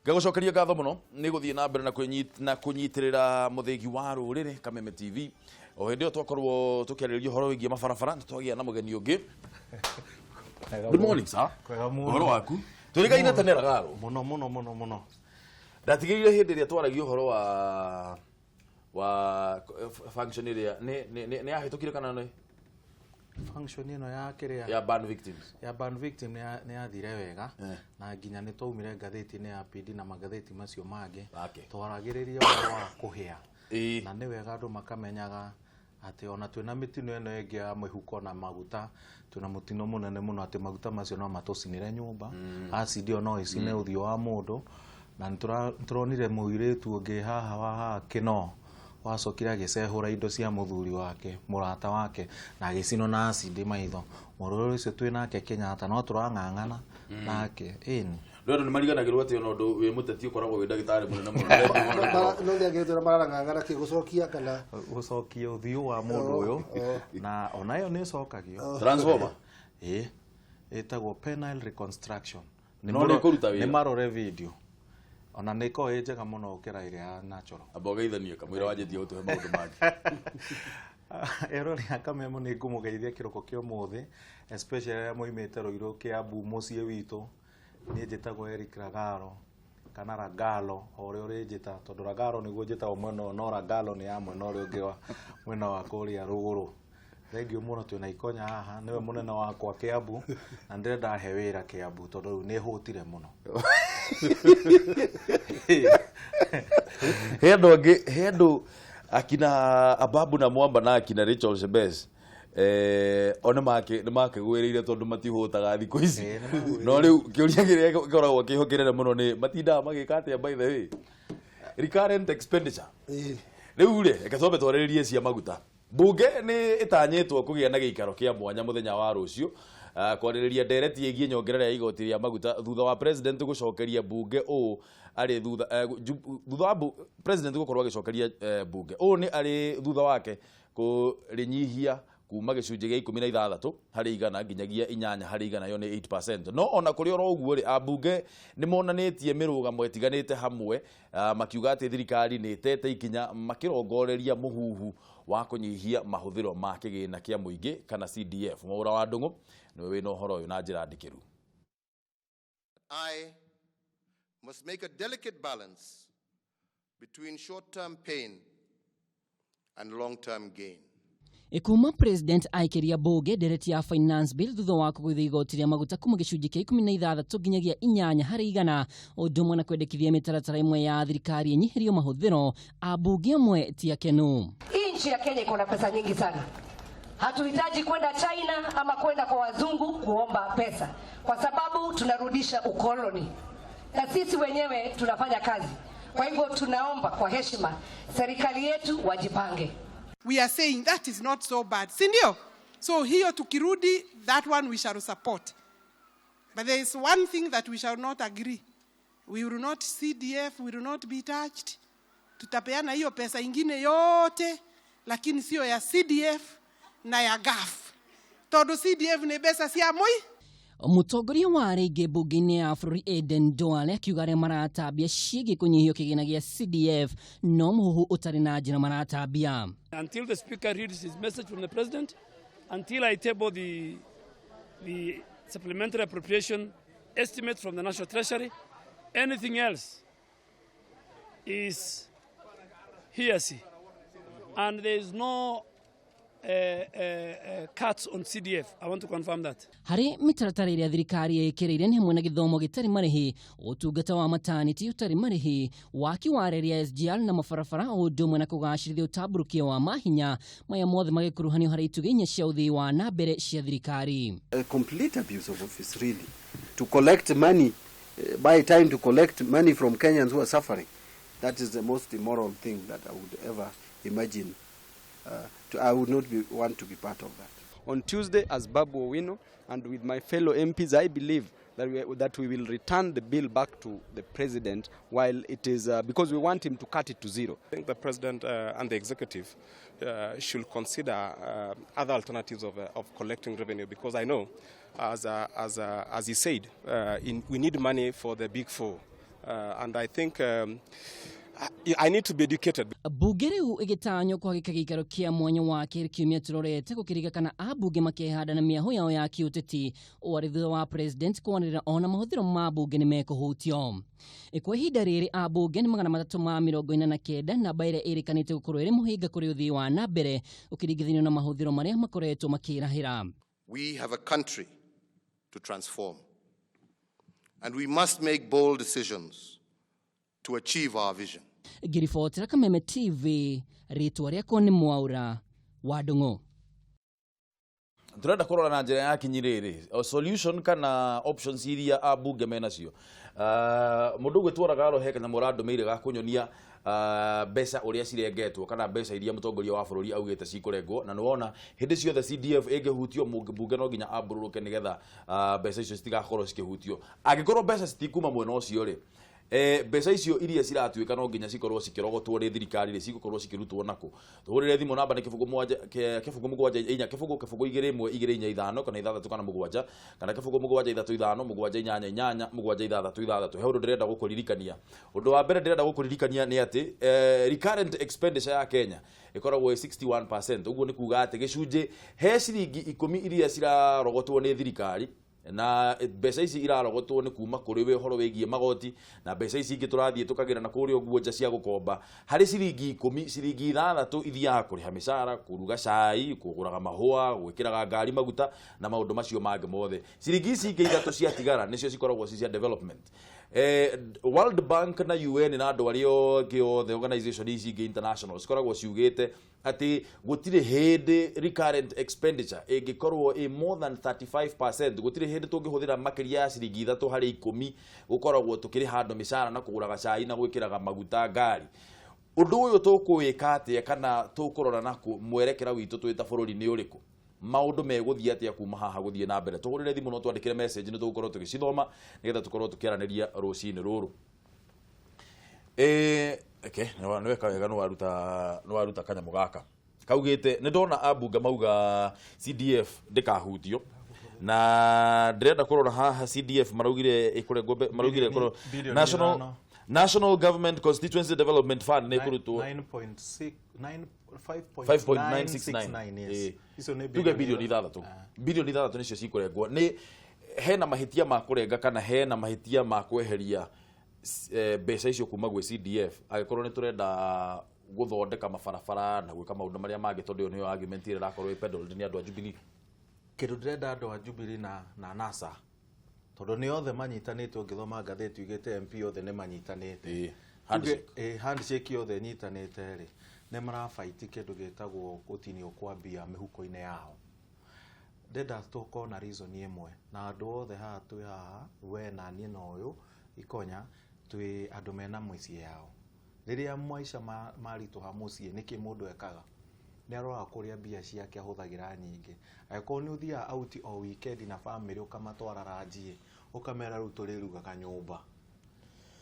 Ngagũcokeria ngatho mũno nĩ gũthiĩ na mbere na kũnyitĩrĩra mũthĩgi wa rũrĩrĩ Kameme TV. O hĩndĩ ĩyo twakorwo tũkĩarĩrĩria ũhoro wĩgiĩ mabarabara, nĩ twagĩa na mũgeni ũngĩ. Good morning, sir. Kwega mũno. Ũhoro waku? Tũrĩgaine tene, Ragaro. Mũno mũno mũno mũno. Ndatigĩrĩire hĩndĩ ĩrĩa twaragia ũhoro wa function ĩrĩa nĩ yahĩtũkire kana nĩ Function ĩno ya kĩrĩa? Ya burn victims. Ya burn victim nĩ yathire wega. Na nginya nĩ twaumire ngathĩti-inĩ ya PD na magathĩti macio mangĩ. Twaragĩrĩria ũhoro wa kũhĩa. Na nĩ wega andũ makamenyaga atĩ ona twĩna mĩtino ĩno ĩngĩ ya mĩhuko na maguta, twĩna mũtino mũnene mũno atĩ maguta macio no matũcinĩre nyũmba, acid ĩyo no ĩcine ũthiũ wa mũndũ. Na nĩ tũronire mũirĩtu ũngĩ haha wa haha Kĩno wacokire agĩcehũra indo cia mũthuri wake, mũrata wake, na agĩcinwo na acid maitho. Mũrũrũ ũcio twĩ nake Kenyatta no tũrang'ang'ana nake, ĩni. Rĩu andũ nĩ mariganagĩrwo atĩ ona ũndũ wĩ mũteti ũkoragwo wĩ ndagĩtarĩ mũnene mũno. No nĩangĩtwĩra mararang'ang'ana kĩ, gũcokia kana? Gũcokia ũthiũ wa mũndũ ũyũ, na ona ĩyo nĩ ĩcokagio. Transformer. Ĩĩ, ĩtagwo penile reconstruction. No nĩ ĩkũruta wĩra? Nĩ marore video, ona nĩ ĩkoragwo ĩ njega mũno gũkĩra ĩrĩa ya natural. Amba ũgeithanie kamũira wanjĩtie gũtũhe maũndũ mangĩ. Erori a Kameme, nĩ ngũmũgeithia kĩroko kĩa ũmũthĩ, especially arĩa moimĩte Rũirũ, Kĩambu, mũciĩ witũ. Niĩ njĩtagwo Eric Ragaro kana Ragalo, o ũrĩa ũrĩnjĩta, tondũ Ragaro nĩguo njĩtagwo mwena ũyũ, no Ragalo nĩ ya mwena ũrĩa ũngĩ wa mwena wa kũrĩa rũgũrũ. Thengiũ mũno. Twĩna Ikonya haha, nĩwe mũnene wakwa Kĩambu, na ndĩrenda he wĩra Kĩambu tondũ rĩu nĩ hũtire mũno. He andũ angĩ, he andũ akina Ababu na Mwamba na akina Rachel Shebesh, o nĩ makĩgwĩrĩire tondũ matihũtaga thikũ ici. Ĩĩ, nĩ No rĩu kĩũria kĩrĩa gĩkoragwo kĩho kĩnene mũno nĩ matindaga magĩka atĩa? By the way, recurrent expenditure. Rĩu rĩ, reke twambe twarĩrĩrie cia maguta. Mbunge nĩ ĩtanyĩtwo kũgĩa na gĩikaro kĩa mwanya mũthenya wa rũciũ, kwarĩrĩria ndereti ĩgiĩ nyongerera ya igoti rĩa maguta thutha wa president gũcokeria mbunge ũũ arĩ thutha thutha wa president gũkorwo agĩcokeria mbunge ũũ nĩ arĩ thutha wake kũrĩnyihia kuma gĩcunjĩ gĩa 16% nginyagia 8%, yo nĩ 8%. No ona kũrĩ oro ũguo rĩ, ambunge nĩ monanĩtie mĩrũgamo ĩtiganĩte hamwe, makiuga atĩ thirikari nĩ ĩtete ikinya makĩrongoreria mũhuhu wa kũnyihia mahũthĩro ma kĩgĩna kĩa mũingĩ kana CDF. Mwaũra wa Ndũng'ũ nĩwe wĩna ũhoro ũyũ na njĩra ndikĩru. I must make a delicate balance between short term pain and long term gain. Kuma president aikĩria mbunge ndereti ya finance bill thutha wa kũgũithia igoti rĩa maguta kuma gĩcunjĩ kĩa 16 nginyagia 8%, ũndũ ũmwe na kwendekithia mĩtaratara ĩmwe ya thirikari ĩnyihĩrio mahũthĩro, ambunge amwe ti akenu. Hii nchi ya Kenya iko na pesa nyingi sana. Hatuhitaji kwenda China ama kwenda kwa wazungu kuomba pesa, kwa sababu tunarudisha ukoloni na sisi wenyewe tunafanya kazi. Kwa hivyo tunaomba kwa heshima serikali yetu wajipange. We are saying that is not so bad, si ndio? So hiyo tukirudi, that one we shall support, but there is one thing that we shall not agree. We will not, CDF will not be touched. Tutapeana hiyo pesa ingine yote, lakini sio ya CDF na ya GAF, tondu CDF ni mbeca cia moi. Mũtongoria wa rĩngĩ mbunge-inĩ ya bũrũri Aden Duale akiuga arĩa maratambia ciĩgiĩ kũnyihio kĩgĩna gĩa CDF no mũhuhu ũtarĩ na njĩra maratambia. Until the speaker reads his message from the president, until I table the supplementary appropriation estimate from the National Treasury, anything else is hearsay. And there is no cuts on CDF. I want to confirm that. Harĩ mĩtaratara ĩrĩa thirikari ĩkĩrĩire nĩ hamwe na gĩthomo gĩtarĩ marĩhi, ũtungata wa maternity ũtarĩ marĩhi, waki wa reri ya SGR na mabarabara, o ũndũ ũmwe na kũgacĩrithia ũtambũrũkia wa mahinya, maya mothe magĩkuruhanio harĩ itugĩ inya cia ũthii wa na mbere cia thirikari. A complete abuse of office, really, to collect money, buy time to collect money from Kenyans who are suffering. That is the most immoral thing that I would ever imagine. I would not want to be part of that. On Tuesday, as Babu Owino and with my fellow MPs, I believe that we will return the bill back to the president while it is, because we want him to cut it to zero. I think the president and the executive should consider other alternatives of collecting revenue, because I know, as he said, we need money for the big four. And I think I need to be educated. Bunge rĩu ĩgĩtanywo kũhagĩka gĩikaro kĩa mwanya wa kerĩ kiumia tũrorete gũkĩriga kana ambunge makehanda na mĩahũ yao ya kĩũteti ũũ arĩ thutha wa president kwanĩrĩra ona mahũthĩro ma bunge nĩ mekũhutio. Kwa ihinda rĩrĩ ambunge nĩ 349, namba ĩrĩa ĩrĩkanĩte gũkorwo ĩrĩ mũhĩnga kũrĩ ũthii wa na mbere ũkĩringithanio na mahũthĩro marĩa makoretwo makĩrahĩra. We have a country to transform, and we must make bold decisions to achieve our vision. Ngĩribotera Kameme TV, rĩtwa rĩakwa nĩ Mwaura wa Ndung'u. Turenda kũrora na njĩra ya kinyi rĩrĩ solution kana options iria ambunge menacio. Mũndũ ũgwĩtwo Ragaro he kanyamũ ũrandũmĩire ga kũnyonia mbeca ũrĩa cirengetwo kana mbeca iria mũtongoria wa bũrũri augĩte cikũrengwo, na nĩwona hĩndĩ ciothe CDF ĩngĩhutio mbunge no nginya ambũrũrũke nĩgetha mbeca icio citigakorwo cikĩhutio. Angĩkorwo mbeca citikuma mwena ũcio rĩ, mbeca icio iria ciratuĩka no nginya cikorwo cikĩrogotwo nĩ thirikari rĩ, cigũkorwo cikĩrutwo nakũ? Tũhũrĩre thimũ namba nĩ 0 7 0 7 4 0 0 2 1 2 4 5 kana 6 kana 7 kana 0 7 3 5 7 8 8 7 6 6. He ũndũ ndĩrenda gũkũririkania. Ũndũ wa mbere ndĩrenda gũkũririkania nĩ atĩ recurrent expenditure ya Kenya ĩkoragwo ĩ 61%. Ũguo nĩ kuga atĩ gĩcunjĩ he ciringi 10 iria cirarogotwo nĩ thirikari, na mbeca ici irarogotwo nĩ kuma kũrĩ we ũhoro wĩgiĩ magoti, na mbeca ici ingĩ tũrathiĩ tũkagĩra na kũrĩa ũguo nja cia gũkomba. Harĩ ciringi 10, ciringi 6 ithiaga kũrĩha mĩcara, kũruga cai, kũgũraga mahũa, gwĩkĩraga ngari maguta na maũndũ macio mangĩ mothe. Ciringi ici ingĩ 3 ciatigara nĩcio cikoragwo ci cia development. World Bank na UN na andũ arĩa angĩ othe organization ici ingĩ international cikoragwo ciugĩte atĩ gũtirĩ hĩndĩ recurrent expenditure ĩngĩkorwo ĩ more than 35%. Gũtirĩ hĩndĩ tũngĩhũthĩra makĩria ya ciringi 3 harĩ 10 gũkoragwo tũkĩrĩha andũ mĩcara na kũgũraga cai na gwĩkĩraga maguta ngari. Ũndũ ũyũ tũkũwĩka atĩa kana tũkũrora nakũ mwerekera witũ twĩ ta bũrũri nĩ ũrĩkũ? Maũndũ megũthiĩ atĩa kuma haha gũthiĩ na mbere? Tũhũrĩre thimũ no twandĩkĩre message, nĩ tũgũkorwo tũgĩcithoma nĩgetha tũkorwo tũkĩaranĩria rũcinĩ rũrũ. Okay, nĩ weka wega, nĩ waruta kanyamũ gaka kaugĩte nĩ ndona ambunge mauga CDF ndĩkahutio, na ndĩrenda kũrora haha CDF maraugire ĩkũrengwo maraugire ĩkorwo Bilioni National 5. National Government Constituency Development Fund nĩ ĩkũrutwo 9.6 9 5.969, yes. Icio nĩ tuge bilioni 6. Bilioni 6 nĩcio cikũrengwo. Nĩ hena mahĩtia ma kũrenga kana hena mahĩtia ma kweheria mbeca icio kuma gwĩ CDF angĩkorwo nĩ tũrenda gũthondeka mabarabara na gwĩka maũndũ marĩa mangĩ, tondũ ĩyo nĩyo argument ĩrĩa ĩrakorwo ĩ peddled nĩ andũ a Jubilee? Kĩndũ ndĩrenda andũ a Jubilee na NASA, tondũ nĩ othe manyitanĩte, ũngĩthoma ngathĩti ugĩte MP othe nĩ manyitanĩte. Handshake. Tuge, handshake yothe ĩnyitanĩte rĩ, nĩ marabaiti kĩndũ gĩtagwo gũtinio kwa mbia mĩhuko-inĩ yao. Ndenda tũkorwo na reason ĩmwe na andũ othe haha twĩ haha, we na niĩ na ũyũ Ikonya, twĩ andũ mena mĩciĩ yao. Rĩrĩa maica maritũha mũciĩ, nĩkĩ mũndũ ekaga? Nĩ aroraga kũrĩa mbia ciake ahũthagĩra nyingĩ. Angĩkorwo nĩ ũthiaga out o weekend na family, ũkamatwara ranji, ũkamera rĩu tũrĩrugaga nyũmba,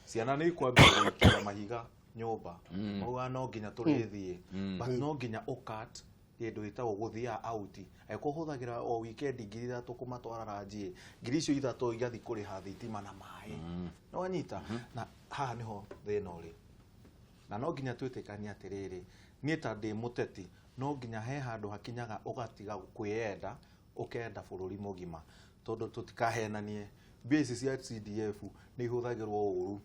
ciana nĩ ikwambia gũikia mahiga nyũmba, maugaga no nginya tũrĩthiĩ. But no nginya ũkat kĩndũ gĩtagwo gũthiaga out. Angĩkorwo ũhũthagĩra o weekend 3,000 kũmatwara ranji, ngiri icio ithatũ igathiĩ kũrĩha thitima na maĩ. Nĩ wanyita? Na haha nĩho thĩna ũrĩ, na no nginya twĩtĩkanie atĩrĩrĩ, niĩ ta ndĩ mũteti, no nginya he handũ hakinyaga ũgatiga kwĩyenda, ũkenda bũrũri mũgima, tondũ tũtikahenanie, mbia ici cia CDF nĩ ihũthagĩrwo ũru.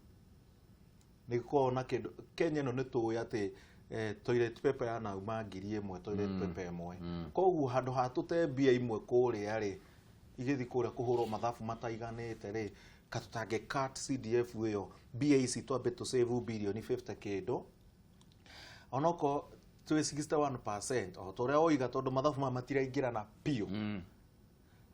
Nĩ gũkoragwo na kĩndũ Kenya ĩno nĩ tũĩ atĩ toilet paper yanauma 1,000, toilet paper ĩmwe. Koguo handũ ha tũte mbia imwe kũrĩa rĩ, igĩthiĩ kũrĩa kũhũrwo mathabu mataiganĩte rĩ, ka tũtangĩ cut CDF ĩyo, mbia ici twambe tũ save bilioni 50 kĩndũ, onokorwo twĩ 61% o ta ũrĩa woiga, tondũ mathabu maya matiraingĩrana biũ.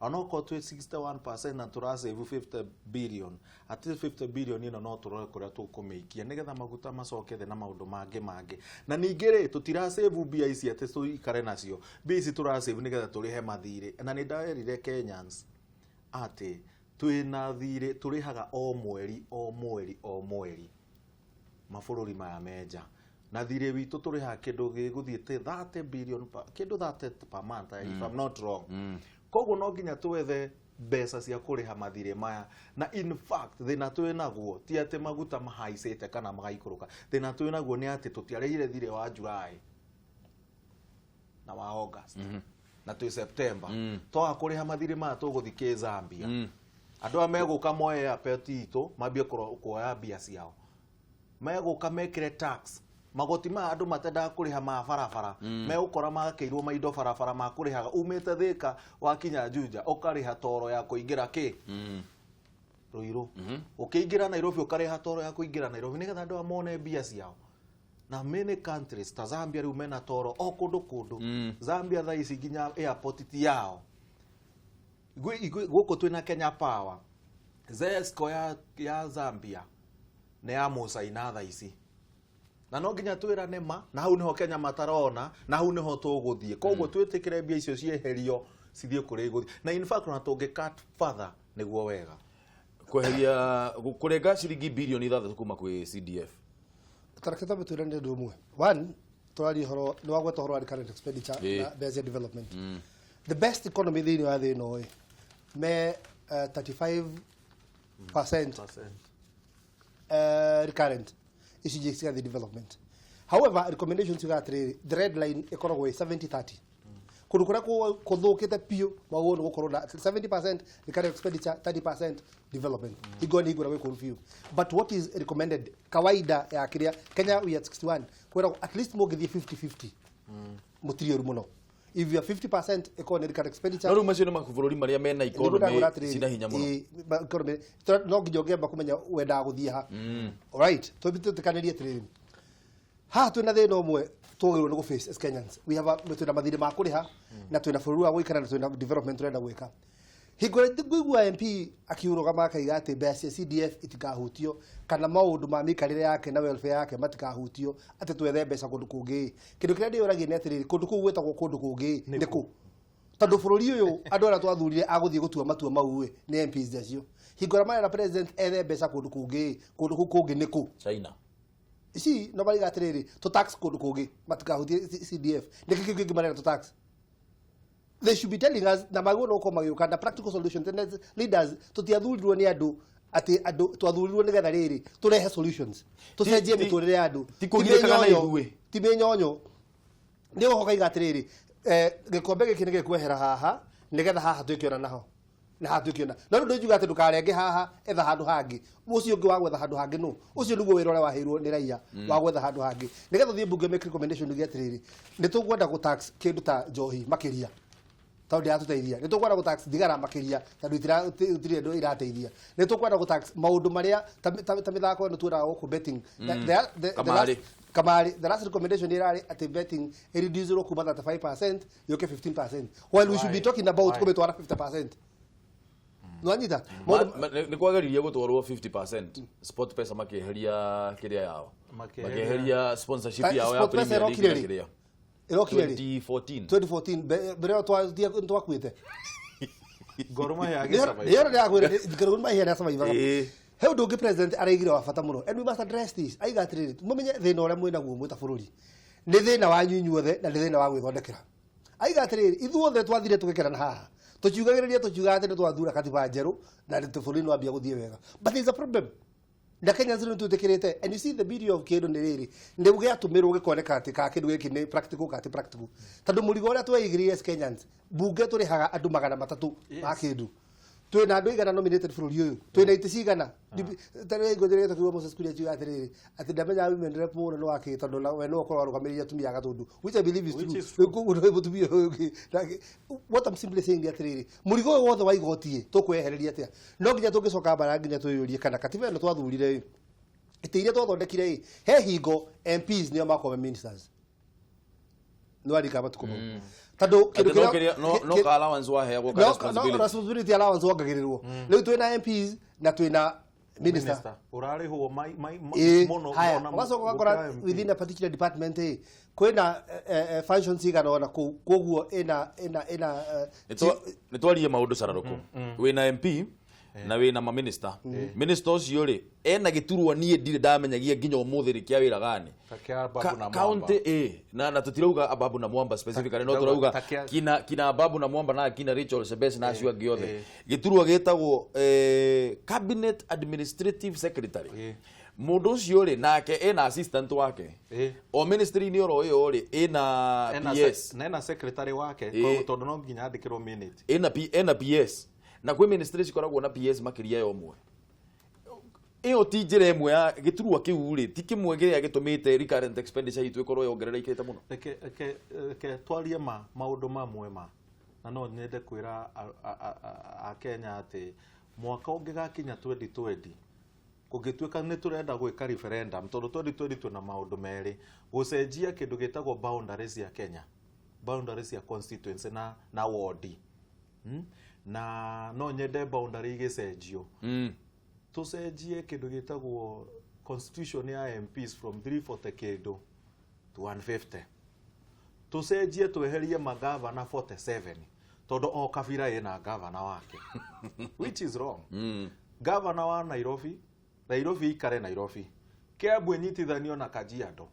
Onokorwo twĩ 61% na tũrasave 50 billion, at least 50 billion ĩno no tũrore kũrĩa tũkũmĩikia nĩgetha maguta macoke thĩ na maũndũ mangĩ mangĩ. Na ningĩ rĩ, tũtirasave mbia ici atĩ tũikare nacio. Mbia ici tũrasave nĩgetha tũrĩhe mathirĩ, na nĩ nderire Kenyans atĩ twĩna thirĩ tũrĩhaga o mweri o mweri o mweri mabũrũri maya menja, na thirĩ witũ tũrĩhaga kĩndũ gĩgũthiĩte 30 billion kĩndũ 30 per month, if I'm not wrong. Koguo no nginya twethe mbeca cia kũrĩha mathirĩ maya. Na in fact thĩna twĩ naguo ti atĩ maguta mahaicĩte kana magaikũrũka, thĩna twĩ naguo nĩ atĩ tũtiarĩhire thirĩ wa July na wa August na twĩ September. Twaga kũrĩha mathirĩ maya tũgũthiĩ kĩ Zambia. Andũ aya megũka moe airport itũ, mambie kuoya mbia ciao, megũka mekĩre tax magoti maya andũ matendaga kũrĩha ma barabara. Megũkora makĩirwo maindo barabara makũrĩhaga umĩte Thĩka wakinya Juja ũkarĩha toro ya kũingĩra kĩ Ruiru, ũkĩingĩra Nairobi ũkarĩha toro ya kũingĩra Nairobi, nĩgetha andũ aya mone mbia ciao. Na many countries ta Zambia rĩu mena toro o kũndũ kũndũ. Zambia thaa ici nginya airport ti yao. Gũkũ twĩna Kenya Power, Zesco ya Zambia nĩ ya Mũcaina thaa ici, na no nginya twĩrane ma, na hau nĩho Kenya matarona, na hau nĩho tũgũthiĩ. Koguo twĩtĩkĩre mbia icio cieherio cithiĩ kũrĩa igũthiĩ, na in fact ona tũngĩ cut further nĩguo wega. Kweheria kũrenga ciringi bilioni 6 kuma kwĩ CDF. Tareke twambe twĩrane ũndũ ũmwe. One, tũraria ũhoro, nĩ wagweta ũhoro wa recurrent expenditure na mbeca cia development. The best economy thĩinĩ wa thĩ ĩno ĩ me 35% recurrent, icunjĩ cigathiĩ development. However, recommendations ciugaga atĩrĩrĩ, the red line ĩkoragwo ĩ 70-30. Kũndũ kũrĩa kũthũkĩte biũ magũrũ nĩ gũkorwo na 70% recurrent expenditure, 30% development, hingo nĩ hingo gwĩ kũru biũ. But what is recommended, kawaida ya kĩrĩa Kenya, we are 61, kwĩragwo at least mũngĩthiĩ 50-50 mũtirĩ ũru mũno. If you are 50% ĩkorwo nĩ recurrent expenditure. No rĩu macio nĩ mabũrũri marĩa mena economy cina hinya mũno. Ĩĩ, economy no nginya ũngĩamba kũmenya wendaga gũthiĩ ha. Alright, twĩtĩkanĩrie atĩrĩrĩ, haha twĩna thĩna ũmwe twagĩrĩirwo nĩ gũ-face as Kenyans. We have a, twĩna mathirĩ ma kũrĩha na twĩna bũrũri wa gũikara na twĩna development tũrenda gwĩka. Hingo ĩrĩa ngũigua MP akiurũgama akaiga atĩ mbeca cia CDF itikahutio kana maũndũ ma mĩikarĩre yake na welfare yake matikahutio, atĩ twethe mbeca kũndũ kũngĩ, kĩndũ kĩrĩa ndĩyũragia nĩ atĩrĩrĩ, kũndũ kũu gwĩtagwo kũndũ kũngĩ nĩ kũ? Tondũ bũrũri ũyũ andũ arĩa twathurire agũthiĩ gũtua matua mau ĩ nĩ MPs acio. Hingo ĩrĩa marera president ethe mbeca kũndũ kũngĩ, kũndũ kũu kũngĩ nĩ kũ? China. Ici no mariga atĩrĩrĩ, tũ tax kũndũ kũngĩ matikahutie CDF. Nĩkĩ kĩu kĩngĩ marera tũ tax? They should be telling us na magwo no magĩũka na practical solution. Tene leaders tũtiathurirwo nĩ andũ atĩ andũ twathurirwo nĩgetha rĩrĩ tũrehe solutions, tũcenjie mĩtũrĩre ya andũ. Ti kũgirĩkaga na ithuĩ. Ti mĩnyonyo. Nĩ ũgoka atĩrĩrĩ, gĩkombe gĩkĩ nĩ gĩkwehera haha nĩgetha haha twĩkĩona naho na haha twĩkĩona, no rĩu ndũngiuga atĩ ndũkarenge haha, etha handũ hangĩ. Ũcio ũngĩ wa gwetha handũ hangĩ nũ? Ũcio nĩguo wĩra ũrĩa waheirwo nĩ raia wa gwetha handũ hangĩ, nĩgetha ũthiĩ mbunge make recommendation uge atĩrĩrĩ, nĩ tũkwenda gũ tax kĩndũ ta njohi makĩria tondũ ndĩratũteithia, nĩ tũkwenda gũ tax thigara makĩria tondũ itirĩ andũ irateithia, nĩ tũkwenda gũ tax maũndũ marĩa ta mĩthako ĩno tuonaga gũkũ, betting. Kamarĩ. Kamarĩ. The last recommendation ĩrarĩ atĩ betting ĩreduce kuma 35% yũke 15%, while we should be Why? talking about Why? kũmĩtwara 50%. Nwanyita? Nĩ kwageririe gũtwarwo 50%, Sport Pesa makĩeheria kĩrĩa yao. Makĩeheria sponsorship yao ya Sport Pesa Premier League na ĩrokire rĩ? kĩrĩa. Ĩrokire rĩ? 2014. 2014, mbere ĩyo twakuĩte. Gor Mahia Nĩyo agĩsurvive. ndĩrakwĩra, Gor Mahia nĩ asurvivaga. He ũndũ ũngĩ president araigire wa bata mũno, and we must address this. Aiga atĩrĩrĩ, mũmenye thĩna ũrĩa mwĩnaguo mwĩ ta bũrũri nĩ thĩna wanyu inyuothe na nĩ thĩna wa gwĩthondekera. Aiga atĩrĩrĩ, ithuothe twathire tũgĩkena haha tũkiugagĩrĩria, tũkiugaga atĩ nĩ twathura katiba njerũ na nĩ bũrũri nĩ wambia gũthiĩ wega, but there is a problem na Kenyans nĩ twĩtĩkĩrĩte. And you see, the beauty of kĩndũ nĩ rĩrĩ, nĩ gĩatũmĩrwo gĩkoneka atĩ ka kĩndũ gĩkĩ nĩ practical ka ti practical, tondũ mũrigo ũrĩa tweigĩrĩire as Kenyans, mbunge tũrĩhaga andũ 300 ma kĩndũ, twĩna andũ igana nominated bũrũri ũyũ, twĩna itĩ cigana? Tarĩngũthĩrĩte Moses Kuria akiuga atĩrĩrĩ, atĩ ndamenyaga women rep mũno nĩ wakĩ, tondũ we nĩwe ũkorwo arũgamĩrĩire atumia a Gatũndũ, which I believe is Which true. is true. Koguo nĩ mũtumia ũyũ ũngĩ. What I'm simply saying nĩ atĩrĩrĩ, mũrigo ũyũ wothe wa igoti tũkwehereria atĩa? No nginya tũngĩcoka mbara nginya twĩyũrie kana katiba ĩno twathurire ĩ, itĩ iria twathondekire ĩ, he hingo MPs nĩo makorwo me ministers, nĩ warika matukũ mau, tondũ kĩndũ Atĩ no kĩrĩa- kĩrĩa- no ka allowance waheagwo ka no responsibility. Responsibility allowance wongagĩrĩrwo. Rĩu twĩna MPs na twĩna minister. Minister. Ũrarĩhwo mũno Haya, ona ũgacoka ũgakora gũkĩra MP. within a particular department ĩ kwĩna functions cigana ũna kũu, koguo ĩna Nĩ twarie maũndũ cararũkũ. Wĩna MP, Na wĩna maminista, minista ũcio rĩ ena gĩturwa niĩ ndirĩ ndamenyagia nginya ũmũthĩ rĩ kĩa wĩra gani. Ta kĩa Ababu na Mwamba. County ĩ na tutirauga Ababu na Mwamba specifically, no turauga kina Ababu na Mwamba na kina Rachel Shebesh na acio angĩ othe. Gĩturwa gĩtagwo cabinet administrative secretary. Mũndũ ũcio rĩ nake ena assistant wake o ministry-inĩ oro ĩyo rĩ ĩna PS. Na ena secretary wake, tondũ no nginya andĩkĩrwo minute. Ĩna P, ena PS, na kwĩ ministry cikoragwo na PS makĩria ya ũmwe. Ĩyo ti njĩra ĩmwe ya gĩturwa kĩu rĩ, ti kĩmwe kĩrĩa gĩtũmĩte recurrent expenditure itũ ĩkorwo yongererekete mũno. Reke twarie ma maũndũ mamwe ma na no nyende kwĩra Akenya atĩ mwaka ũngĩgakinya 2020, kũngĩtuĩka nĩ tũrenda gwĩka referendum, tondũ 2020 twĩna maũndũ merĩ: gũcenjia kĩndũ gĩtagwo boundary cia Kenya, boundary cia constituency na ward. Na no nyende boundary igĩcenjio, tũcenjie kĩndũ gĩtagwo constitution ya MPs from 340 kĩndũ to 150, tũcenjie tweherie magavana 47, tondũ o kabira ĩna gavana wake, which is wrong. Gavana wa Nairobi, Nairobi ikare Nairobi, Kiambu ĩnyitithanio na Kajiado,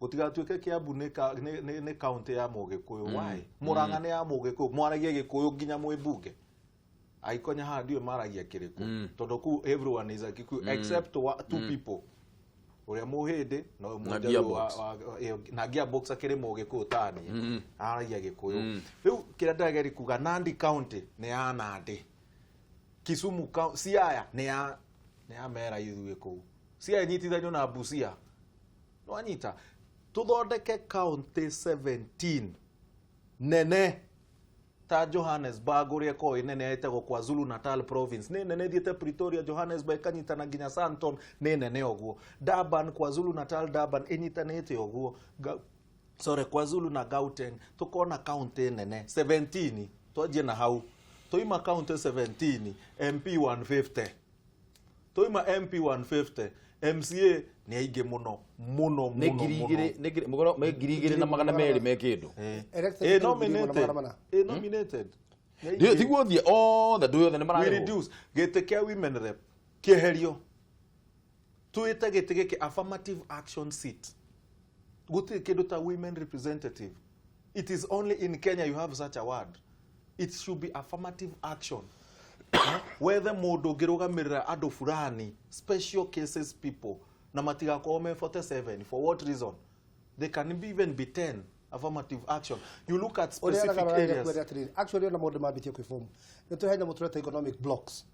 gũtigatuĩke Kiambu nĩ county ya Mũgĩkũyũ. Why? Murang'a nĩ ya Mũgĩkũyũ, mwaragie Gĩkũyũ nginya mwĩ mbunge. Aikonya haha ndiũĩ maragia kĩrĩkũ, tondũ kuu everyone is a Kikuyu except two people, ũrĩa Mũhĩndĩ na ũyũ Na Mũjaluo. Gearbox. Na Gearbox akĩrĩ Mũgĩkũyũ tani aragia Gĩkũyũ. Rĩu kĩrĩa ndĩrageria kuga, Nandi County nĩ ya Nandi, Kisumu Siaya nĩ ya mera ithuĩ kũu, Siaya inyitithanio na Busia, nwanyita tũthondeke county 17 nene ta Johannesburg ũrĩa ĩkoragwo ĩ nene, ĩtagwo KwaZulu Natal province, nĩ nene ĩthiĩte Pretoria, Johannesburg, ĩkanyitana nginya Sandton, nĩ nene ũguo. Durban, KwaZulu Natal, Durban ĩnyitanĩte ũguo. Sorry, KwaZulu na Gauteng, tukona county nene 17. Twanjie na hau. Toima county 17, MP 150. Toima MP 150, MCA nĩ aingĩ mũno mũno Nĩ mũno ngiri mũno. igĩrĩ mũgoro me 2,200 me kĩndũ. Elected Nominated. 1,400. Nominated. Nĩ Ndio aingĩ. tiguo thiĩ othe ndũ yothe nĩ We mararĩhwo. reduce gĩtĩ kĩa women rep kĩeherio, twĩte gĩtĩ gĩkĩ affirmative action seat. Gũtirĩ kĩndũ ta women representative. It is only in Kenya you have such a word. It should be affirmative action. Wethe mũndũ ũngĩrũgamĩrĩra andũ fulani, special cases people, na matigakorwo me 47. For what reason? They can be even be 10. Affirmative action, you look at ũrĩa specific areas. Kwĩra atĩrĩrĩ, actually ona maũndũ mambĩtie kwĩ form nĩ tũhe nyamũ tũreta economic blocks.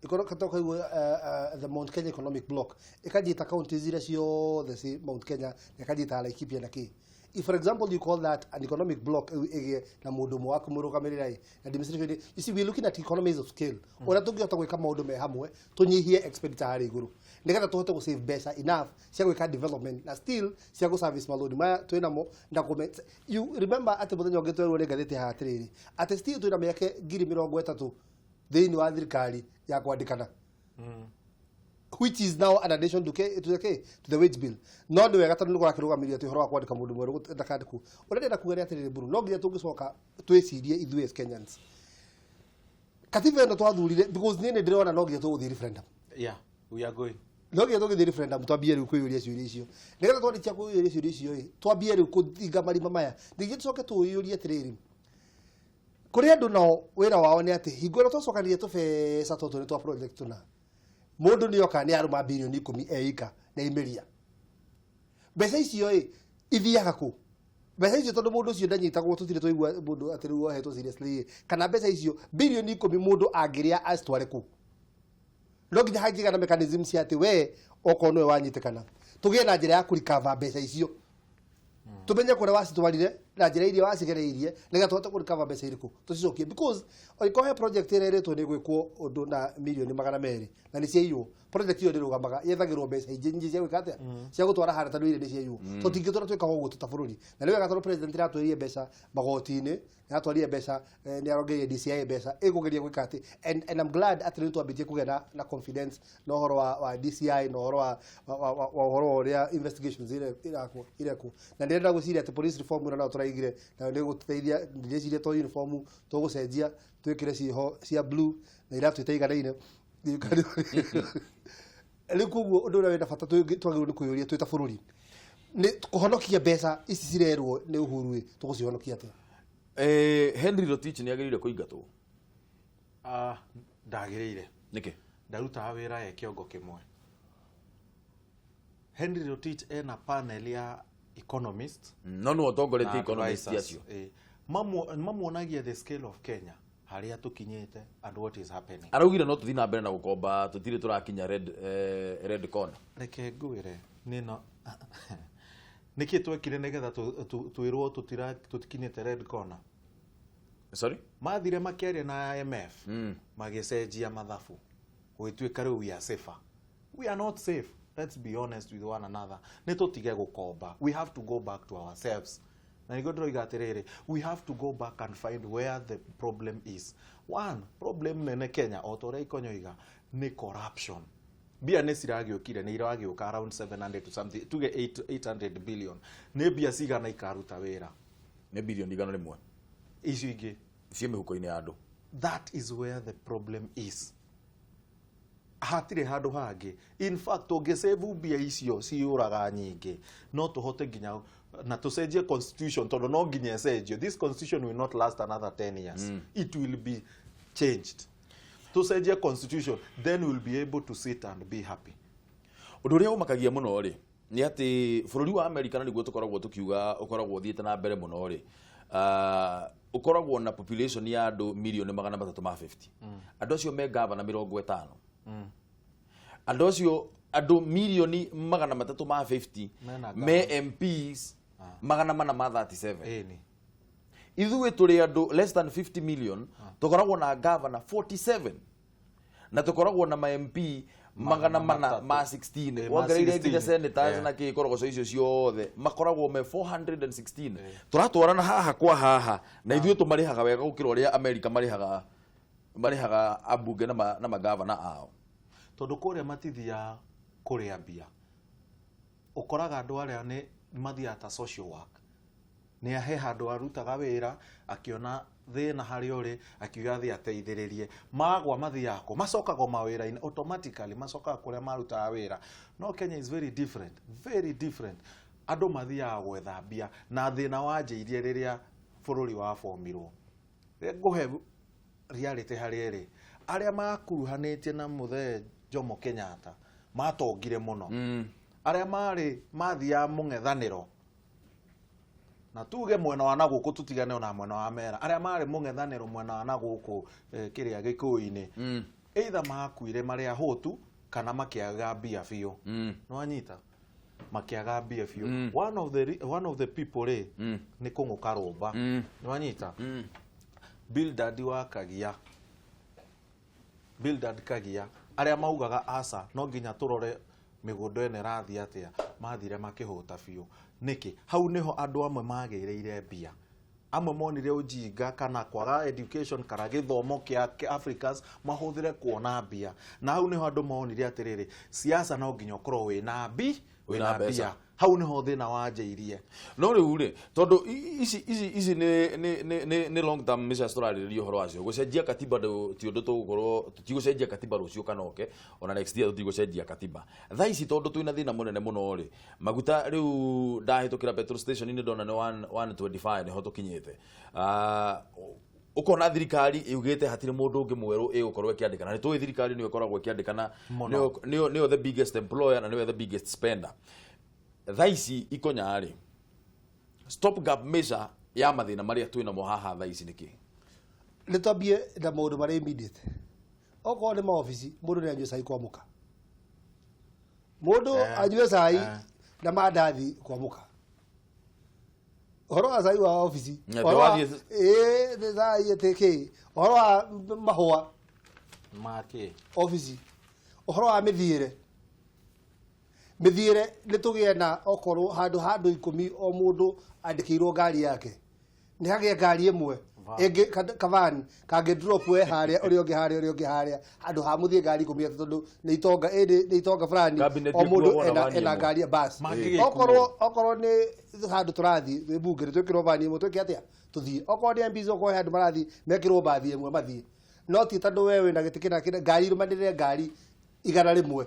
Tũkaigua the Mount Kenya economic block ĩkanyita counties iria ciothe ci Mount Kenya na ĩkanyita Laikipia na kĩ. If, for example, you call that an economic block, ĩu ĩgĩe na mũndũ ũmwe wa kũmũrũgamĩrĩra ĩ na administration, you see, we are looking at economies of scale, ũrĩa tũngĩhota gwĩka maũndũ me hamwe tũnyihie expenditure harĩa igũrũ nĩgetha tũhote gũ save mbeca enough cia gwĩka development na still cia gũ service maloni maya twĩnamo na kũme. You remember atĩ mũthenya ũngĩ twerwo nĩ ngathĩti haha atĩrĩrĩ, atĩ still twĩna mĩeke 30,000 thĩinĩ wa thirikari ya kwandĩkana, which is now an addition to the wage bill. No nĩ wega tondũ nĩ kũrakĩrũgamĩria atĩ ũhoro wa kwandĩka mũndũ mwerũ ndakandĩkwo. Ũrĩa ndĩrenda kuga nĩ atĩrĩrĩ, Mburu, no nginya tũngĩcoka twĩcirie ithuĩ as Kenyans katiba ĩno twathurire, because niĩ nĩ ndĩrona no nginya tũgũthiĩ referendum. Yeah, we are going. No nginya tũgĩthiĩ referendum, twambie rĩu kwĩyũria ciũria icio, nĩgetha twarĩkia kwĩyũria ciũria icio ĩ twambie rĩu kũthinga marima maya. Ningĩ tũcoke twĩyũrie atĩrĩrĩ, kũrĩ andũ nao wĩra wao nĩ atĩ hingo ĩrĩa twacokanirie tũbeca tũtũ nĩ twa project tũna, mũndũ nĩ oka nĩ arũma 10 bilioni eika na imĩria mbeca icio ĩ ithiaga kũ mbeca icio, tondũ mũndũ ũcio ndanyitagwo, tũtirĩ twaigua mũndũ atĩ rĩu ohetwo seriously ĩ, kana mbeca icio 10 bilioni mũndũ angĩrĩa acitware kũ. No nginya hangĩgĩa na mechanism cia atĩ we okorwo nĩwe wanyitĩkana, tũgĩe na njĩra ya kũrikava mbeca icio, tumenye kũrĩa wacitwarire na njĩra iria wacigereirie, nĩgetha tũhote kũrikava mbeca irĩkũ tũcicokie, because angĩkorwo he project ĩrĩa ĩrĩtwo nĩ gwĩkwo ũndũ na 200 milioni na nĩ ciaiywo, project ĩyo ndĩrũgamaga, yethagĩrwo mbeca ingĩ nyingĩ cia gwĩka atĩa, cia gũtwara harĩa, tondũ iria nĩ ciaiywo. Tũtingĩtũra twĩkaga ũguo tũta bũrũri. Na nĩ wega tondũ president nĩaratwĩrire mbeca magoti-inĩ, nĩaratwarire mbeca, nĩarongereire DCI mbeca ĩkũgeria gwĩka atĩ and I'm glad atĩ rĩu twambĩtie kũgĩa na confidence na ũhoro wa DCI na ũhoro wa ũhoro wa ũrĩa investigations irekwo, na ndĩrenda Gwĩciria atĩ police reform ĩno nayo tũraigire nayo nĩ gũteithia. Ndĩreciria to uniform tũgũcenjia twĩkĩre ciĩho cia blue na iratũ itaiganaine. Rĩu koguo ũndũ ũrĩa wĩna bata twagĩrĩirwo nĩ kwĩyũria twĩ ta bũrũri nĩ kũhonokia mbeca ici cirerwo nĩ Uhuru ĩ, tũgũcihonokia atĩa? Henry Rotich nĩ agĩrĩire kũingatwo? Ah, ndagĩrĩire. Nĩkĩ? Ndarutaga wĩra e kĩongo kĩmwe. Henry Rotich ena panel ya economist No nĩwe ũtongoretie na economist advisors. acio. Mamuonagia the scale of Kenya, harĩa tũkinyĩte and what is happening. Araugire no tũthiĩ na mbere na gũkomba, tũtirĩ tũrakinya red corner. Reke ngwĩre nĩno nĩkĩ twekire nĩgetha twĩrwo tũtikinyĩte red corner. Sorry? Mathire makĩaria na IMF, magĩcenjia mathabu, gũgĩtuĩka rĩu we are safer. We are not safe. Let's be honest with one another. Nĩ tũtige gũkomba. We have to go back to ourselves, na nĩguo ndĩroiga atĩrĩrĩ, we have to go back and find where the problem is. One problem nene Kenya, o ta ũrĩa ikonyoiga, nĩ corruption. Mbia nĩ ciragĩũkire, nĩ iragĩũka around 700 to something, tuge 8 800 billion. Nĩ mbia cigana ikaruta wĩra? Nĩ birioni 100. Icio ingĩ ciĩ mĩhuko-inĩ ya andũ. That is where the problem is, hatirĩ handũ hangĩ. In fact, ũngĩsave mbia icio ciyũraga nyingĩ, no tũhote nginya na tũcenjie constitution, tondũ no nginya ĩcenjio. This constitution will not last another 10 years. It will be changed. Tũcenjie constitution, then we'll be able to sit and be happy. Ũndũ ũrĩa ũmakagia mũno rĩ nĩ atĩ bũrũri wa America, na nĩguo tũkoragwo tũkiuga ũkoragwo ũthiĩte na mbere mũno rĩ, ũkoragwo na population ya andũ mirioni 350. Andũ acio me gavana 50. Andũ acio, andũ mirioni 350 mena me MPs 437. Ĩni. Ithuĩ tũrĩ andũ less than 50 million, tũkoragwo na governor 47 na tũkoragwo na ma MP 416. Ma Wongereire nginya 16. senators na kĩkorogoco icio ciothe makoragwo me 416. Tũratwarana haha kwa haha na ithuĩ tũmarĩhaga wega gũkĩra ũrĩa America marĩhaga ambunge na magavana ao. Tondũ kũrĩa matithiaga kũrĩa mbia. Ũkoraga andũ arĩa nĩ mathiaga ta social work, nĩ ahe handũ arutaga wĩra, akĩona thĩna harĩa ũrĩ, akiuga thiĩ ateithĩrĩrie. Magwa mathiaga kũ macokaga o mawĩra-inĩ, automatically macokaga kũrĩa marutaga wĩra. No Kenya is very different, very different. Andũ mathiaga gwetha mbia, na thĩna wanjĩirie rĩrĩa bũrũri wabomirwo. Ngũhe reality harĩa ĩrĩ. Arĩa makuruhanĩtie na mũthee Jomo Kenyatta matongire mũno. Arĩa marĩ mathiaga mũng'ethanĩro, na tuge mwena wa na gũkũ, tũtigane ona mwena wa mera, arĩa marĩ mũng'ethanĩro mwena wa na gũkũ, kĩrĩa gĩkũyũ-inĩ, either makuire marĩ ahũtu kana makĩaga mbia biũ. Nĩwanyita, makĩaga mbia biũ. One of the people rĩ, nĩ Kũng'ũ Karũmba. Nĩwanyita, Bildad wa Kagia, Bildad Kagia, arĩa maugaga aca, no nginya tũrore mĩgũnda ĩno ĩrathiĩ atĩa, mathire makĩhũta biũ. Nĩkĩ? Hau nĩho andũ amwe magĩrĩire mbia. Amwe monire ujinga kana kwaga education kana gĩthomo kĩa Africans mahũthĩre kuona mbia, na hau nĩho andũ monire atĩrĩrĩ, siasa no nginya ũkorwo wĩna wĩna wĩna mbeca. Mbia. Hau nĩho thĩna wanjĩirie. No rĩu rĩ, tondũ ici nĩ long term measures tũrarĩrĩria ũhoro wacio. Gũcenjia katiba ti ũndũ tũgũkorwo, tũtigũcenjia katiba rũciũ kana oke ona next year, tũtigũcenjia katiba thaa ici tondũ twĩna thĩna mũnene mũno rĩ. Maguta rĩu ndahĩtũkĩra petrol station nĩ ndona nĩ 125 nĩho tũkinyĩte. Ah, ũkona thirikari yugĩte hatirĩ mũndũ ũngĩ mwerũ ĩgũkorwo ĩkĩandĩkana. Nĩ tũĩ thirikari nĩyo ĩkoragwo ĩkĩandĩkana. Mũno. Nĩyo the biggest employer na nĩyo the biggest spender thaa ici. Ikonya rĩ, stop gap measure ya mathĩna marĩa twĩ namo haha thaa ici nĩkĩ? Nĩ twambie na maũndũ marĩa immediate. Okorwo nĩ maobici, mũndũ nĩ anyue cai kwamũka, mũndũ anyue cai na mandathi kwamũka. Ũhoro wa cai wa obici, ũhoro wa ĩĩ nĩ cai atĩ kĩ, ũhoro wa mahũa makĩ obici, ũhoro wa mĩthiĩre, mĩthiĩre nĩ tũgĩe na okorwo handũ 10 o mũndũ andĩkĩirwo ngari yake, nĩ hagĩe ngari ĩmwe. Ĩngĩ kavan kangĩ drop we harĩa, ũrĩa ũngĩ harĩa, ũrĩa ũngĩ harĩa, handũ ha mũthiĩ ngari 13, tondũ nĩ itonga ĩndĩ nĩ itonga fulani. Cabinet O mũndũ ĩkuagwo na ena vani ena ĩmwe. ngari ya bus. Mangĩgĩkuo. Okorwo nĩ handũ tũrathiĩ twĩ bunge, nĩ twĩkĩrwo vani ĩmwe, twĩke atĩa, tũthiĩ. Okorwo nĩ MPs, okorwo he handũ marathiĩ, mekĩrwo bathi ĩmwe mathiĩ. No ti tondũ we wĩna gĩtĩ kĩna kĩna, ngari irũmanĩrĩre, ngari 100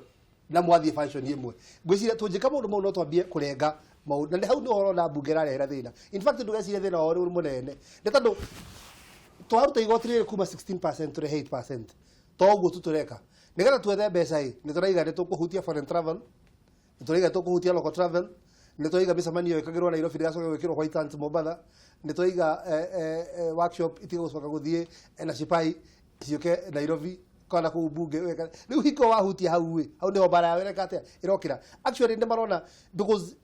na mwathiĩ function ĩmwe. Ngwĩciria tũngĩka maũndũ mau, no twambie kũrenga maũndũ, na nĩ hau nĩ ũhoro na mbunge ĩrarehera thĩna. In fact, ndũgecirie thĩna wao nĩ mũnene, nĩ tondũ twaruta igoti rĩrĩ kuma 16% tũrehe 8%, to ũguo tu tũreka nĩgetha twethe mbeca. Ĩ nĩ tũraiga nĩ tũkũhutia foreign travel, nĩ tũraiga tũkũhutia local travel, nĩ twaiga mĩcemanio ĩkagĩrwo Nairobi ndĩgacoka gwĩkĩrwo White Sands Mombatha, nĩ twaiga workshop itige gũcoka gũthiĩ na Shipai, ciũke Nairobi kana kũu bunge weka. Rĩu hingo wahutia hau ĩ, hau nĩho mbara yao ĩreka atĩa, ĩrokĩra. Actually, nĩ marona because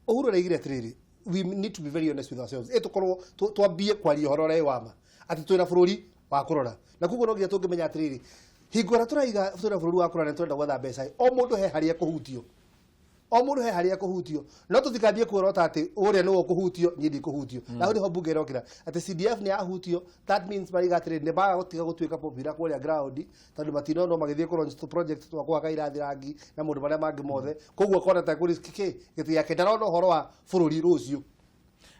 Uhuru araigire atĩrĩrĩ, we need to be very honest with ourselves. Ĩ tũkorwo twambie kwaria ũhoro ũrĩa wĩ wa ma, atĩ twĩna bũrũri wa kũrora, na koguo no nginya tũngĩmenya atĩrĩrĩ, hingo ĩrĩa tũraiga twĩna bũrũri wa kũrora, nĩ tũrenda gwetha mbeca, o mũndũ he harĩa ekũhutio, o mũndũ he harĩa ekũhutio. No tũtikambie kuorota atĩ ũrĩa nĩwe ũkũhutio, niĩ ndikũhutio. Na hau nĩho mbunge ĩrokĩra atĩ CDF nĩ yahutio. That means mariga atĩrĩrĩ, nĩ maga gũtiga gũtuĩka popular kũrĩa ground, tondũ matinonwo magĩthiĩ kũ launch tũ project twa kũhaka irathi rangi na maũndũ marĩa mangĩ mothe. Koguo akona ta kũrĩ kĩ gĩtĩ gĩake, ndarona ũhoro wa bũrũri rũciũ.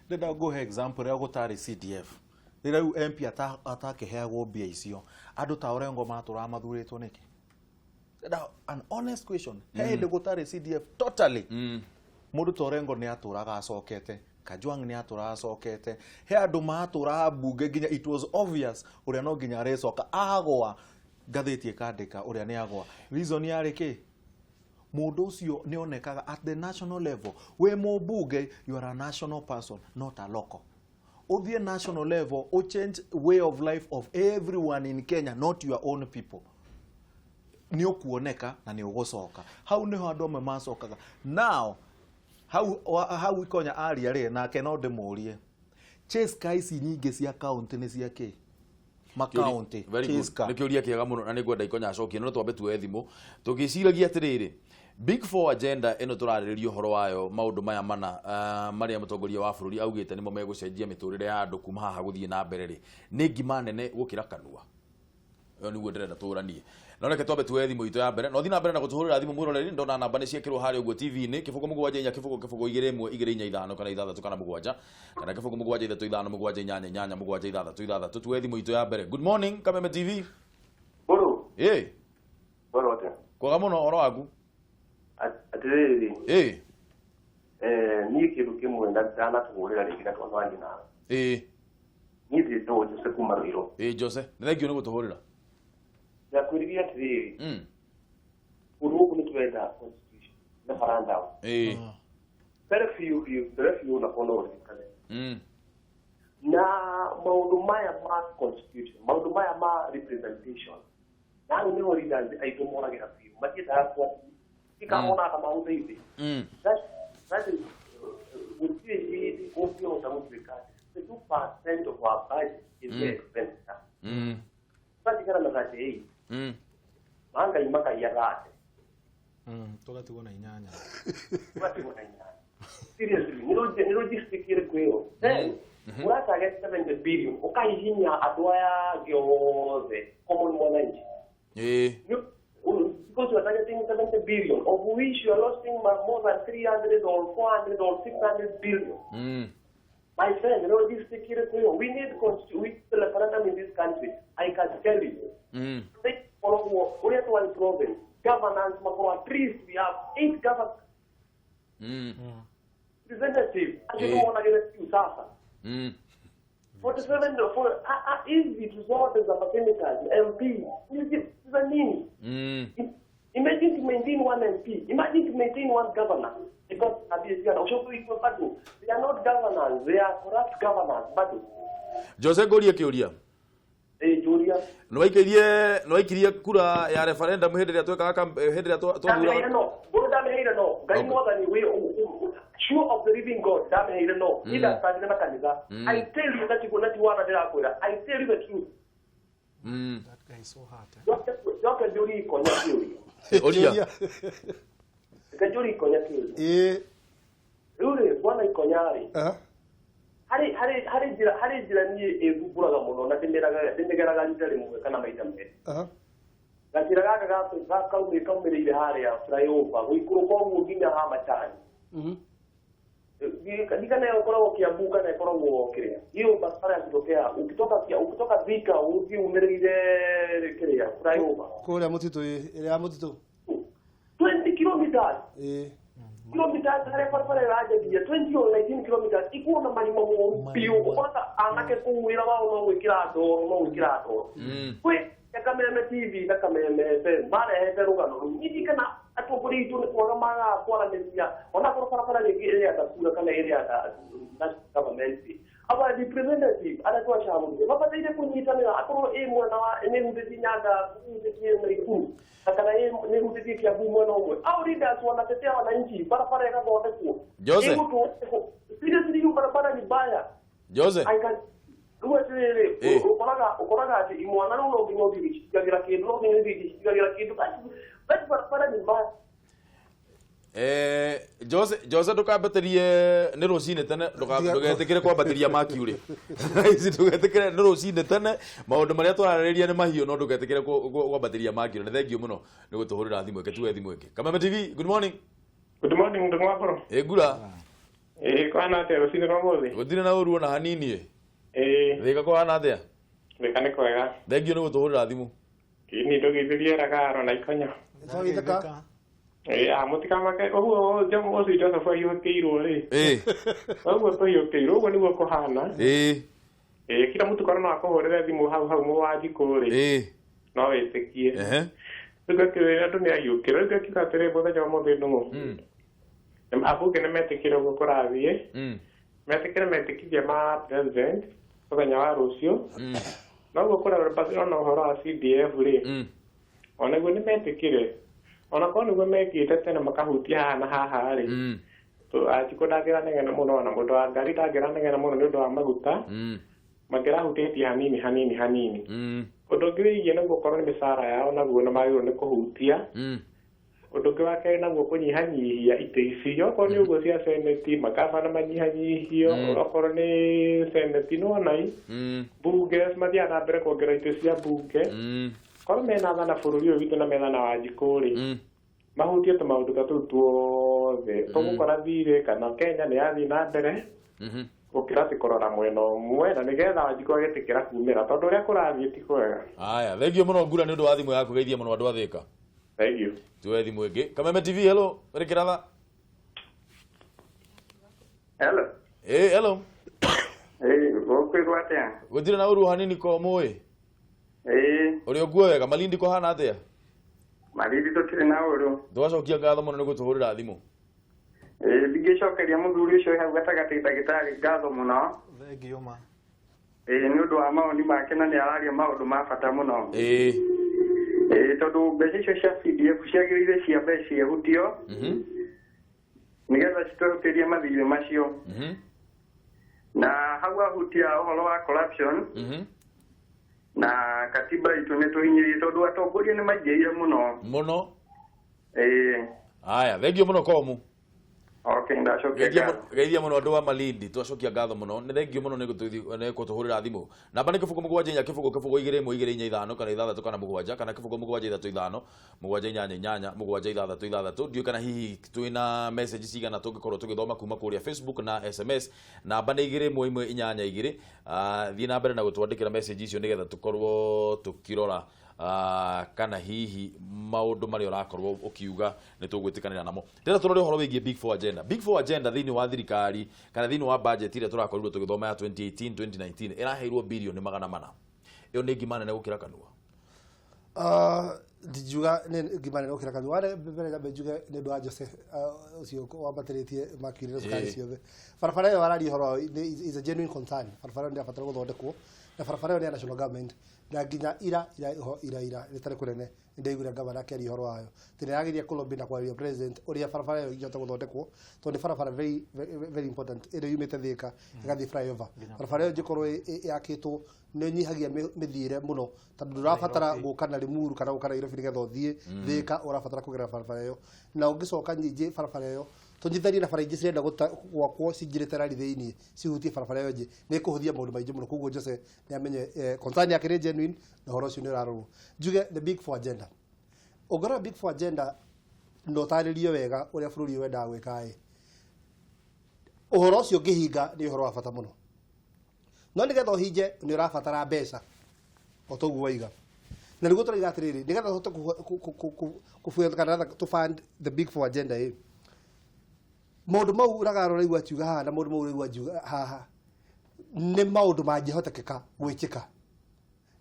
Ndĩrenda ngũhe example rĩrĩa gũtarĩ CDF, rĩrĩa rĩu MP atakĩheagwo mbia icio, andũ ta Orengo matũraga mathurĩtwo nĩkĩ? Ndĩrenda an honest question. He hĩndĩ gũtarĩ CDF totally, mũndũ ta Orengo nĩ atũraga acokete, Kajwang nĩ atũraga acokete, he andũ matũraga mbunge nginya it was obvious ũrĩa no nginya arĩcoka agwa, ngathĩti ĩkandĩka ũrĩa nĩ agwa. Reason yarĩ kĩ? Mũndũ ũcio nĩ onekaga at the national level. Wĩ mũmbunge, you are a national person, not a local. Ũthiĩ national level, change way of life of everyone in Kenya, not your own people. Nĩ ũkuoneka na nĩ ũgũcoka. Hau nĩho andũ amwe macokaga. Now hau hau Ikonya aria rĩ, nake no ndĩmũrie, chase car ici nyingĩ cia county nĩ cia kĩ? Makaunti. Very good. Chase car. Nĩ kĩũria kĩega mũno na nĩ ngwenda Ikonya acokie, no twambe tuoe thimũ tũgĩciragia atĩrĩrĩ, Big Four agenda ĩno tũrarĩrĩria ũhoro wayo, maũndũ maya mana marĩa mũtongoria wa bũrũri augĩte nĩmo megũcenjia mĩtũrĩre ya andũ kuma haha gũthiĩ na mbere rĩ, nĩ ngima nene gũkĩra kanua. Ĩyo nĩguo ndĩrenda tũranie, no reke twambe tuoe thimũ itũ ya mbere. No thiĩ na mbere na gũtũhũrĩra thimũ, mwĩroreri. Ndona namba nĩ ciĩkĩrwo harĩa ũguo TV-inĩ: 0 7 4 0 0 2 1 2 4 5 kana 6 kana 7, kana 0 7 3 5 7 8 8 7 6 6. Tuoe thimũ itũ ya mbere. Good morning, Kameme TV. Bũrũ, ĩ. Bũrũ atĩa? Kwaga mũno, ũhoro waku? Atĩrĩrĩ, ĩ. Niĩ kĩndũ kĩmwe ndanatũhũrĩra rĩngĩ na twanwangi nawe. Ĩ. Niĩ ndĩtagwo Jose kuma Ruiru. Ĩ, Jose, nĩ thengio nĩ gũtũhũrĩra. Ndakwĩrire atĩrĩrĩ, ũndũ gũkũ nĩ tũrenda constitution referendum. Mbere biũ biũ, mbere biũ, na no ũririkane. Na maũndũ maya ma constitution, maũndũ maya ma representation, na hau nĩho leaders aitũ moragĩra biũ, matiendaga kwaria. Ikamonaga magũteithia. That is, gũtirĩ hĩndĩ ũngĩhota gũtuĩka atĩ 2% of our budget is the expenditure. Twatigara na 38, mangai makaiya 30. Tũgatigwo na 8. Tũgatigwo na 8. Seriously, nĩ logistic ĩrĩkũ ĩyo? Then ũratarget 70 billion, ũkahihinya andũ aya angĩ othe, common mwananchi. Because you are targeting 70 billion, of which you are losing more than 300 or 400 or 600 billion. My friend, logistic ĩrĩkũ ĩyo? We need a referendum in this country. I can tell you. Koragwo ũrĩa twarĩ province, governance makorwo at least we have eight governors representative acio nĩmonagĩre biũ sasa. 47 for hizi vitu zote za senators, MP, hizi za nini? Imagine to maintain one MP, imagine to maintain one governor, because abia ushoku iko bado, they are not governors, they are corrupt governors bado. Jose, ngũrie kĩũria. Eh, Julia. Nĩ waikirie kura ya referendum hĩndĩ ĩrĩa twekaga hĩndĩ ĩrĩa Ndameheire twathuraga? no, bro, ndameheire no. Ngai mwathani we sure of the living God, ndameheire no. Ida na kanitha. I tell you that you not wana ndĩrakwĩra. I tell you the truth. That guy is so hard, eh? Njoke njũrie Ikonya kĩũria. Ũria. Reke njũrie Ikonya kĩũria. Ĩ. Rĩu rĩ, bwana Ikonya rĩ, Aha. Harĩ harĩ harĩ njĩra harĩ njĩra niĩ ĩthumbũraga mũno na ndĩmĩgeraga rita rĩmwe kana maita merĩ. Gacĩra gaka kaumĩrĩire harĩa flyover gũikũrũka ũguo nginya ha Machani. Ndikana ĩkoragwo Kiambu kana ĩkoragwo kĩrĩa. Hiyo barabara ya kutokea ukitoka Thika ũthiĩ umĩrĩire kĩrĩa flyover. Kũrĩa mũtitũ ĩrĩa ya mũtitũ. 20 kilometers. Kilometers harĩa barabara ĩranjagia 20 or 19 kilometers ikuona marima moru biũ ũkoraga anake kũu wĩra wao no gwĩkĩra ndoro no gwĩkĩra ndoro. Kwĩ Kameme TV na Kameme FM marehete rũgano rũu niĩ kana atongoria aitũ nĩ kwaga magaga kwaranĩria onakorwo barabara rĩngĩ ĩrĩa kura kana ĩrĩa national government our representative arĩa twacagũrire mabataire kũnyitanĩra akorwo ĩ mwena wa nĩ hutĩtie Nyandarua nĩ hutĩtie Nakuru kana nĩ hutĩtie Kiambu mwena ũmwe au leaders wanatetea wananchi barabara ĩgathondekwo. Jose. Seriously hiyo barabara ni mbaya. Jose. Rĩu atĩrĩrĩ ũkoraga atĩ imwana rĩu no nginya ũthiĩ ũgĩcigagĩra kĩndũ no nginya ũthiĩ ũgĩcigagĩra kĩndũ that barabara ni mbaya. Jose ndũkambatĩrie nĩ rũcinĩ tene ndũgetĩkĩre kwambatĩria Mercury. Ici ndũgetĩkĩre nĩ rũcinĩ tene maũndũ marĩa twararĩrĩria nĩ mahiũ no ndũgetĩkĩre kwambatĩria Mercury. Nĩ thengiũ mũno nĩ gũtũhũrĩra thimũ ĩngĩ tuwe thimũ ĩngĩ. Kameme TV, good morning. Good morning ndugu wakwa. Ngura. Kwana atĩa rũcinĩ rwa ũmũthĩ? Gũtirĩ na ũru ona hanini. Thika kũhana atĩa? Thika nĩ kwega. Thengiũ nĩ gũtũhũrĩra thimũ. Ni ndũgeithĩrie Ragaro na Ikonyo. Twagĩtheka. Mũtikamake ũguo ũcio Joseph ahiũkĩirwo rĩ. Ũguo tũhiũkĩirwo ũguo nĩguo kũhana. Kila mũtu korwo no akũhũrĩre thimũ hau hau mũwanjikũ rĩ. No wĩtĩkie. Rĩu ngakĩrĩra andũ nĩ ahiũkĩrwo rĩu ngakiuga atĩrĩ mũthenya ũmũthĩ nũũ. Ambunge nĩ metĩkĩre ũguo kũrathiĩ. Metĩkĩre metĩkithia ma president mũthenya wa rũciũ. Noguo kũrarora ona ũhoro wa CDF rĩ. Onaguo nĩ metĩkĩre. Onakorwo nĩguo mekĩte tene makahutia haha na haha rĩ. Anjikũ ndangĩranegena mũno ona mũndũ wa ngari ndangĩranegena mũno nĩ ũndũ wa maguta. Mangĩrahutĩtie hanini hanini hanini. Ũndũ ũngĩ wĩgiĩ naguo korwo nĩ mĩcara yao naguo nĩ magĩrĩirwo nĩ kũhutia. Ũndũ ũngĩ wa kerĩ naguo kũnyihanyihia itĩ ici okorwo nĩ ũguo cia seneti magavana manyihanyihio okorwo nĩ seneti nĩwona bunge mathiaga na mbere kuongerera itĩ cia bunge korwo mena thana bũrũri ũyũ witũ na mena na Wanjikũ rĩ mahutie tũmaũndũ ta tũu tuothe tũgũkora thirĩ kana Kenya nĩ yathiĩ na mbere gũkĩra atĩ kũrora mwena ũmwe na nĩgetha Wanjikũ agĩtĩkĩra kumĩra tondũ ũrĩa kũrathiĩ ti kwega. Aya, thengiũ mũno Ngura nĩ ũndũ wa thimũ yaku geithia mũno andũ a Thĩka. Thank you. Tuwe thimũ ĩngĩ. Kameme TV, hello. Rĩkĩratha. Hello. Hello. Gũkwĩrwo atĩa? Gũtirĩ na ũru hanini ko mũĩ. Ũrĩ ũkuo wega, Malindi kũhana atĩa? Malindi tũtirĩ na ũru. Twacokia ngatho mũno nĩ gũtũhũrĩra thimũ. Ndingĩcokeria mũthuri ũcio hau gatagatĩ ndagĩtarĩ ngatho mũno. Thengiũ ma. Nĩ ũndũ wa maoni make na nĩ araria maũndũ ma bata mũno. Tondũ mbeca icio cia CDF ciagĩrĩire ciambe ciehutio nĩgetha citũhutĩrie mathirĩ macio. Na hau ahutia ũhoro wa corruption na katiba itũ nĩ tũhinyĩrĩrie tondũ atongoria nĩ maingĩrire mũno mũno. Aya, thengiũ mũno Komu. Okay, ndacokia ngatho. Geithia mũno andũ a Malindi, twacokia ngatho mũno. Nĩ thengiũ mũno nĩ gũtũhũrĩra thimũ. Namba nĩ 0 7 4 0 0 2 1 2 4 5 kana 6 kana 7 kana 0 7 3 5 7 8 8 7 6 6. Ndiũĩ kana hihi twĩna message cigana tũngĩkorwo tũgĩthoma kuma kũrĩa Facebook na SMS. Namba nĩ 2 1 1 8 2. Thiĩ na mbere na gũtwandĩkĩra message icio nĩgetha tũkorwo tũkĩrora kana hihi maũndũ marĩa ũrakorwo ũkiuga nĩ tũgwĩtĩkanĩra namo. Ndĩrenda tũrore ũhoro wĩgiĩ Big Four Agenda. Big Four Agenda thĩinĩ wa thirikari kana thĩinĩ wa budget ĩrĩa tũrakorirwo tũgĩthoma ya 2018 2019 ĩraheirwo birioni 400. Ĩyo nĩ ngima nene gũkĩra kanua. Ndingiuga nĩ ngima nene gũkĩra kanua. Ware mbere nyambe njuge nĩ ũndũ wa Jose ũcio wambatĩrĩtie Mercury na cukari ciothe. Barabara ĩyo araria ũhoro is a genuine concern. Barabara ĩyo nĩ ĩrabatara gũthondekwo na barabara ĩyo nĩ ya national government na nginya ira ira ira ira rĩtarĩ kũnene nĩndaiguire gavana akĩaria ũhoro wayo atĩ nĩarageria kũlobby na kwarĩria president ũrĩa barabara ĩyo ĩngĩhota gũthondekwo tondũ nĩ barabara very very important ĩrĩa yumĩte Thĩka ĩgathiĩ flyover. Barabara ĩyo ĩngĩkorwo yakĩtwo nĩ ĩnyihagia mĩthiĩre mũno tondũ ndũrabatara gũka na Limuru kana gũka Nairobi nĩgetha ũthiĩ Thĩka, ũrabatara kũgerera barabara ĩyo. Na ũngĩcoka ningĩ barabara ĩyo Tũnyitithanie na bara ingĩ cirenda gwakwo cingĩrĩte rari thĩinĩ, cihutie barabara ĩyo ĩngĩ, nĩ ĩkũhũthia maũndũ maingĩ mũno. Koguo Jose nĩ amenye concern yake nĩ genuine na ũhoro ũcio nĩ ũrarorwo. Njuge the big four agenda, ũngĩrora big four agenda na ũtarĩrie wega ũrĩa bũrũri ũyũ wendaga gwĩka ĩ, ũhoro ũcio ũngĩhinga nĩ ũhoro wa bata mũno, no nĩgetha ũhinge nĩ ũrabatara mbeca o toguo waiga. Na nĩguo tũraiga atĩrĩrĩ, nĩgetha ũhote kũbuata kana to fund the big four agenda ĩ, maũndũ mau Ragaro ũraigua akiuga haha na maũndũ mau ũraigua ngiuga haha nĩ maũndũ mangĩhotekeka gwĩkĩka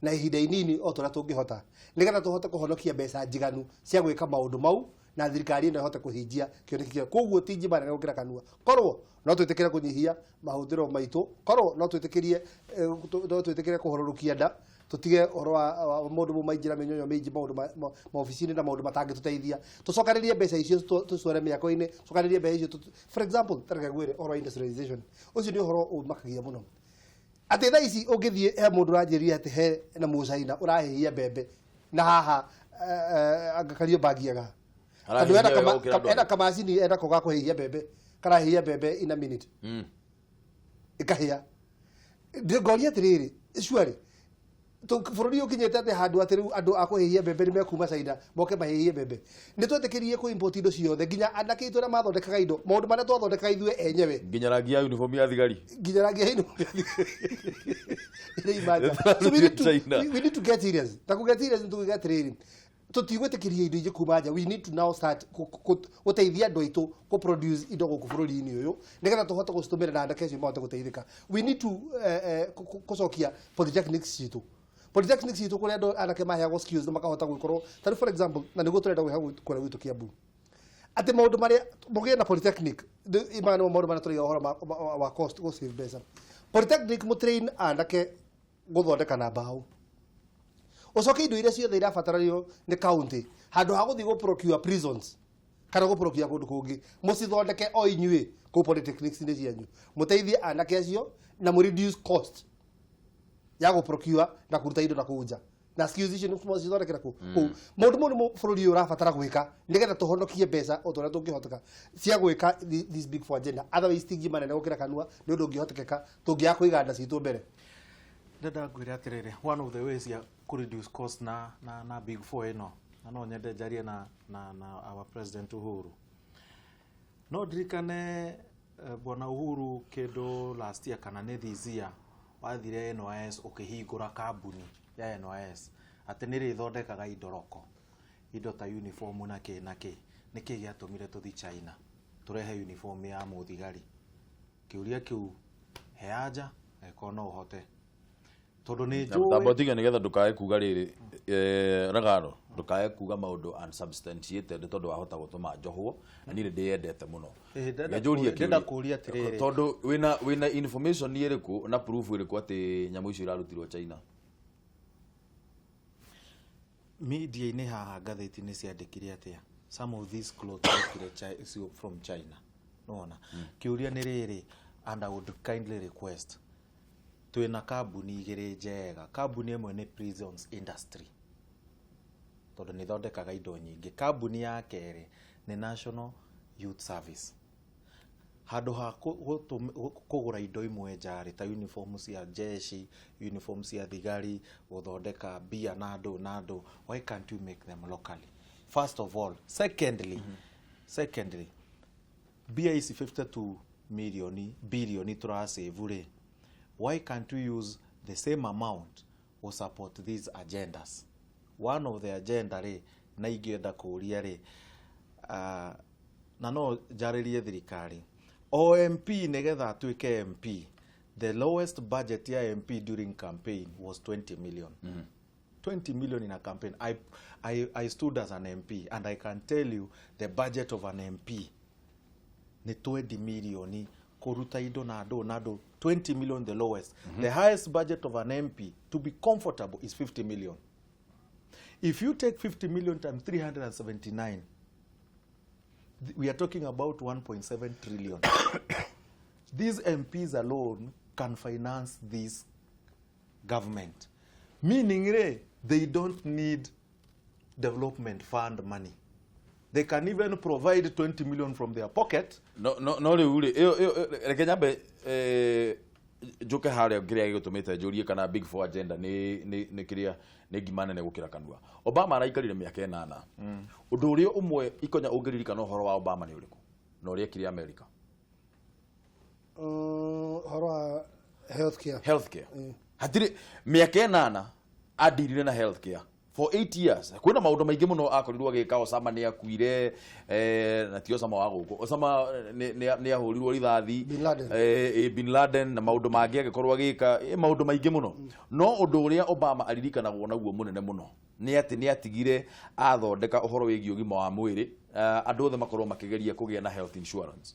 na ihinda inini o torĩa tũngĩhota, nĩgetha tũhote kũhonokia mbeca njiganu cia gwĩka maũndũ mau na thirikari ĩno ĩhote kũhingia kĩoneki kĩayo. Koguo ti njima nene gũkĩra kanua. Korwo no twĩtĩkĩre kũnyihia mahũthĩro maitũ, korwo no twĩtĩkĩrie no twĩtĩkĩre kũhororokia nda, tũtige ũhoro wa maũndũ mau maingĩ na mĩnyonyo mĩingĩ, maũndũ maobici-inĩ na maũndũ matangĩtũteithia, tũcokanĩrie mbeca icio tũcitware mĩako-inĩ, tũcokanĩrie mbeca icio for example, ta reke ngwĩre ũhoro wa industrialization. Ũcio nĩ ũhoro ũmakagia mũno, atĩ thaa ici ũngĩthiĩ he mũndũ ũranjĩrire atĩ he na mũcaina ũrahĩhia mbembe na haha anga Kariobangiaga, tondũ Arahĩhia wega gũkĩra andũ ena angĩ. Kamacini enako ga kũhĩhia mbembe, karahĩhia mbembe in a minute ĩkahĩa. Ngoria atĩrĩrĩ, surely bũrũri ũkinyĩte atĩ handũ atĩ rĩu andũ a kũhĩhia mbembe nĩ mekuma China moke mahĩhie mbembe? Nĩ twetĩkĩrie kũ import indo ciothe, nginya anake aitũ arĩa mathondekaga indo, maũndũ marĩa twathondekaga ithuĩ enyewe, nginya rangi ya uniform ya thigari. Nginya rangi ya uniform ya imanja. So we need to, China. we need to get serious. Ta ku get serious nĩ tuge atĩrĩrĩ, tũtigwĩtĩkĩria indo ingĩ kuma nja. We need to now start gũteithia andũ aitũ kũ produce indo gũkũ bũrũri-inĩ ũyũ, nĩgetha tũhote gũcitũmĩra na anake acio mahote gũteithĩka. We need to gũcokia polytechnics citũ, polytechnics citũ kũrĩa andũ anake maheagwo skills na makahota gwĩkorwo. Ta rĩu for example, na nĩguo tũrenda gwĩka kũrĩa gwitũ Kiambu, atĩ maũndũ marĩa mũgĩe na polytechnic maya nĩmo maũndũ marĩa tũraiga ũhoro wa cost, gũ save mbeca. Polytechnic mũtrain anake gũthondeka na mbaũ, ũcoke indo iria ciothe irabataranio nĩ county, handũ ha gũthiĩ gũ procure prisons kana gũ procure kũndũ kũngĩ, mũcithondeke o inyuĩ kũu polytechnics-inĩ cianyu, mũteithie anake acio na mũ reduce cost ya gũ procure na kũruta indo na kũu nja, na skills icio nĩ cithondekera kũ kũu. Maũndũ mau nĩmo bũrũri ũyũ ũrabatara gwĩka nĩgetha tũhonokie mbeca o ta ũrĩa tũngĩhoteka cia gwĩka this big four agenda. Otherwise ti ngima nene gũkĩra kanua, nĩ ũndũ ũngĩhotekeka tũngĩaga kũiga nda citũ mbere. Ndenda ngwĩre atĩrĩrĩ, one of the ways ya kũ reduce cost na big four ĩno, na no nyende njarie na our President Uhuru, no ndirikane bwana Uhuru, kĩndũ last year kana nĩ this year, wathire NYS ũkĩhingũra kambuni ya NYS atĩ nĩ rĩthondekaga indo roko, indo ta uniform na kĩ na kĩ. Nĩ kĩ gĩatũmire tũthi China tũrehe uniform ya mũthigari? Kĩũria kĩu he anja angĩkorwo no ũhote, tondũ nĩ tamba njũĩ. Ũtige nĩgetha ndũkae kuga rĩrĩ, Ragaro, ndũkae kuga maũndũ unsubstantiated, tondũ wahota gũtũma njohwo na niĩ nĩ ndĩyendete mũno. Ndĩrenda Reke njũrie ndĩrenda kĩũria. kũũria atĩrĩrĩ. Tondũ wĩna information ĩrĩkũ na proof ĩrĩkũ atĩ nyamũ icio irarutirwo China? Media-inĩ haha, ngathĩti-inĩ ciandĩkire atĩa? Some of these clothes ciokire from China. Nĩwona kĩũria nĩ rĩrĩ, and I would kindly request, twĩna kambuni igĩrĩ njega. Kambuni ĩmwe nĩ Prisons Industry, tondũ nĩ ithondekaga indo nyingĩ. Kambuni ya kerĩ nĩ National Youth Service. Handũ ha kũgũra indo imwe njarĩ ta uniform cia jeshi, uniform cia thigari, gũthondeka mbia na andũ na andũ, why can't you make them locally first of all? Secondly, mbia ici 52 milioni bilioni tũrasave rĩ, why can't we use the same amount to support these agendas? One of the agenda rĩ, na ingĩenda kũũria rĩ, na no njarĩrie thirikari, o MP nĩgetha atuĩke MP, the lowest budget ya MP during campaign was 20 million. 20 million in a campaign. I stood as an MP and I can tell you the budget of an MP nĩ 20 milioni kũruta indo na andũ na andũ, 20 million the lowest. The highest budget of an MP to be comfortable is 50 million. If you take 50 million times 379, we are talking about 1.7 trillion. These MPs alone can finance this government, meaning they don't need development fund money. They can even provide 20 million from their pocket. No no no rĩu rĩ, ĩyo ĩyo reke nyambe njũke harĩa kĩrĩa gĩgũtũmĩte njũrie kana big four agenda nĩ kĩrĩa nĩ ngima nene gũkĩra kanua. Obama araikarire mĩaka 8. Ũndũ ũrĩa ũmwe ikonya ũngĩririkana ũhoro wa Obama nĩ ũrĩkũ na ũrĩa ekire America? Ũhoro wa healthcare. Healthcare. Hatirĩ mĩaka 8 adirire na healthcare for 8 years. Kwĩna maũndũ maingĩ mũno akorirwo agĩka. Osama nĩ akuire, na ti Osama wa gũkũ. Osama nĩ ahũrirwo rithathi. Bin Laden. Bin Laden na maũndũ mangĩ agĩkorwo agĩka maũndũ maingĩ mũno. No ũndũ ũrĩa Obama aririkanagwo naguo mũnene mũno nĩ atĩ nĩ atigire athondeka ũhoro wĩgiĩ ũgima wa mwĩrĩ, andũ othe makorwo makĩgeria kũgĩa na health insurance.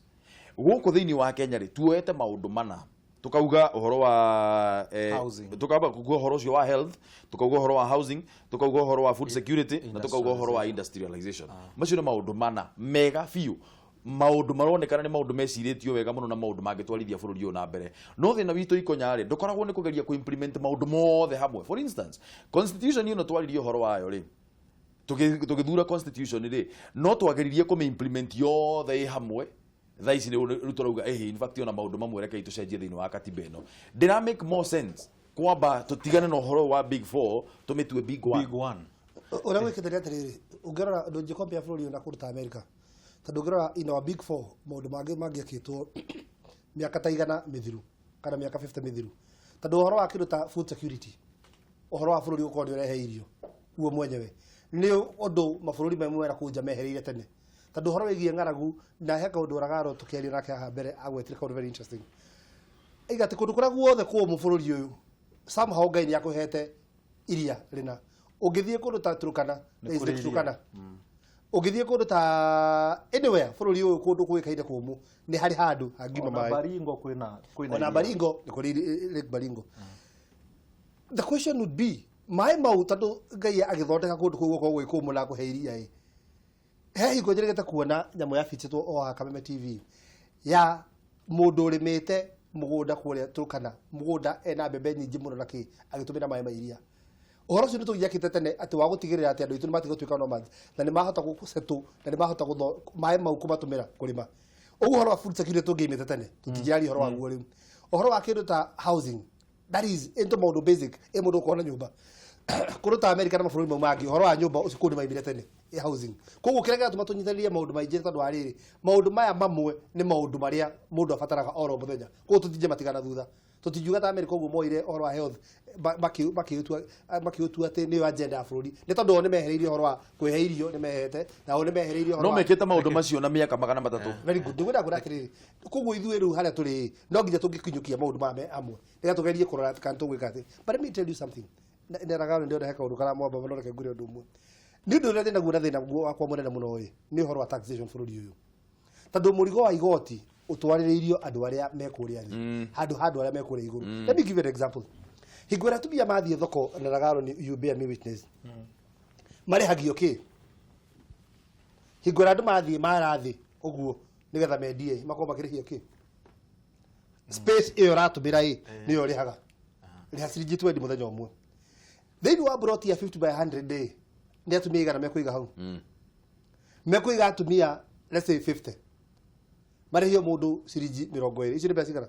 Gũkũ thĩinĩ wa Kenya rĩ, tuoete maũndũ mana, tukauga ũhoro wa housing, tukauga ũhoro ũcio wa health, tukauga ũhoro wa housing, tukauga ũhoro wa food security na tukauga ũhoro wa industrialization. Macio nĩ maũndũ mana mega biũ, maũndũ maronekana nĩ maũndũ mecirĩtio wega mũno na maũndũ mangĩtwarithia bũrũri ũyũ na mbere. No thĩna witũ ikonya rĩ, ndũkoragwo nĩ kũgeria kũ-implement maũndũ mothe hamwe. For instance, constitution ĩno twaririe ũhoro wayo rĩ, tũgĩthura constitution rĩ, no twageririe kũmĩ-implement yothe ĩ hamwe. Thaa ici rĩu tũrauga ĩhĩ, in fact ona maũndũ mamwe rekei tũcenjie thĩinĩ wa katiba ĩno. Ndĩra make more sense kwamba tũtigane na ũhoro wa big four, tũmĩtue big one. Big one. Ũrĩa gwĩkĩte nĩ atĩrĩrĩ, ũngĩrora ndũngĩ compare bũrũri ũyũ na kũndũ ta America, tondũ ũngĩrora in our big four, maũndũ mangĩ mangĩekĩtwo mĩaka ta 100 mĩthiru kana mĩaka 50 mĩthiru, tondũ ũhoro wa kĩndũ ta food security, ũhoro wa bũrũri gũkorwo nĩ ũrehe irio guo mwenyewe nĩ ũndũ mabũrũri mamwe na kũu nja mehereire tene, tondũ ũhoro wĩgiĩ ng'aragu na he kaũndũ Ragaro tũkĩaria nake haha mbere agwetire kaũndũ very interesting, aiga atĩ kũndũ kũrĩa guothe kũũmũ bũrũri ũyũ somehow Ngai nĩ akũhete iria rĩna. Ũngĩthiĩ kũndũ ta Turkana, Nĩ kũrĩ iria. Turkana, ũngĩthiĩ kũndũ ta anywhere bũrũri ũyũ kũndũ kũĩkaine kũũmũ nĩ harĩ handũ hangima Ona maĩ. Baringo kwĩna Ona iria. Baringo nĩ kũrĩ Lake Baringo. The question would be, maĩ mau tondũ Ngai agĩthondeka kũndũ kũu gũkorwo gwĩ kũũmũ na akũhe iria ĩ, he hingo njĩrĩgĩte kuona nyamũ yabichĩtwo o haha Kameme TV ya mũndũ ũrĩmĩte mũgũnda kũrĩa Turkana, mũgũnda ena mbembe nyingĩ mũno na kĩ, agĩtũmĩra maĩ ma iria. Ũhoro ũcio nĩ tũgĩakĩte tene atĩ wa gũtigĩrĩra atĩ andũ aitũ nĩ matiga gũtuĩka nomads na nĩ mahota gũsettle na nĩ mahota maĩ mau kũmatũmĩra kũrĩma. Ũguo ũhoro wa food security tũngĩimĩte tene tũtingĩaria ũhoro waguo rĩu. Ũhoro wa kĩndũ ta housing, that is into maũndũ basic, ĩ mũndũ ũkorwo na nyũmba kũndũ ta America na mabũrũri mau mangĩ, ũhoro wa nyũmba ũcio kũu nĩ maimire tene ĩ housing. Koguo kĩrĩa kĩratũma tũnyitanĩrie maũndũ maingĩ tondũ wa rĩrĩ, maũndũ maya mamwe nĩ maũndũ marĩa mũndũ abataraga oro mũthenya, koguo tũtingĩmatigana thutha. Tũtingiuga ta America ũguo moire ũhoro wa health makĩũtua atĩ nĩyo agenda ya bũrũri, nĩ tondũ o nĩ mehereirie ũhoro wa kwĩhe irio, nĩ mehete na o nĩ mehereirie ũhoro No wa mekĩte maũndũ macio na mĩaka 300. Very good. Nĩngwenda kwĩra atĩrĩrĩ, koguo ithuĩ rĩu harĩa tũrĩ no nginya tũngĩkinyũkia maũndũ maya me hamwe nĩgetha tũgerie kũrora kana tũgwĩka atĩ. But let me tell you something. Nderagano ndĩrona he kaũndũ karamwamba mũno, reke ngwĩre ũndũ ũmwe. Nĩ ũndũ ũrĩa ndĩnaguo na thĩna guo wakwa mũnene mũno ĩ, nĩ ũhoro wa taxation bũrũri ũyũ, tondũ mũrigo wa igoti ũtwarĩrĩirio andũ arĩa me kũrĩa thĩ handũ ha andũ arĩa me kũrĩa igũrũ. Let me give you an example. Hingo ĩrĩa atumia mathiĩ thoko na Ragaro, you bear me witness, marĩhagio kĩ? Hingo ĩrĩa andũ mathiĩ mara thĩ ũguo nĩgetha mendie, makorwo makĩrĩhio kĩ? Space ĩyo ũratũmĩra ĩ nĩyo ũrĩhaga, rĩha ciringi 20 mũthenya ũmwe thĩinĩ wa broti ya 50 by 100 ĩ nĩ atumia igana mekũiga hau, mekũiga atumia let's say 50, marĩhio mũndũ ciringi 20. Icio nĩ mbeca cigana?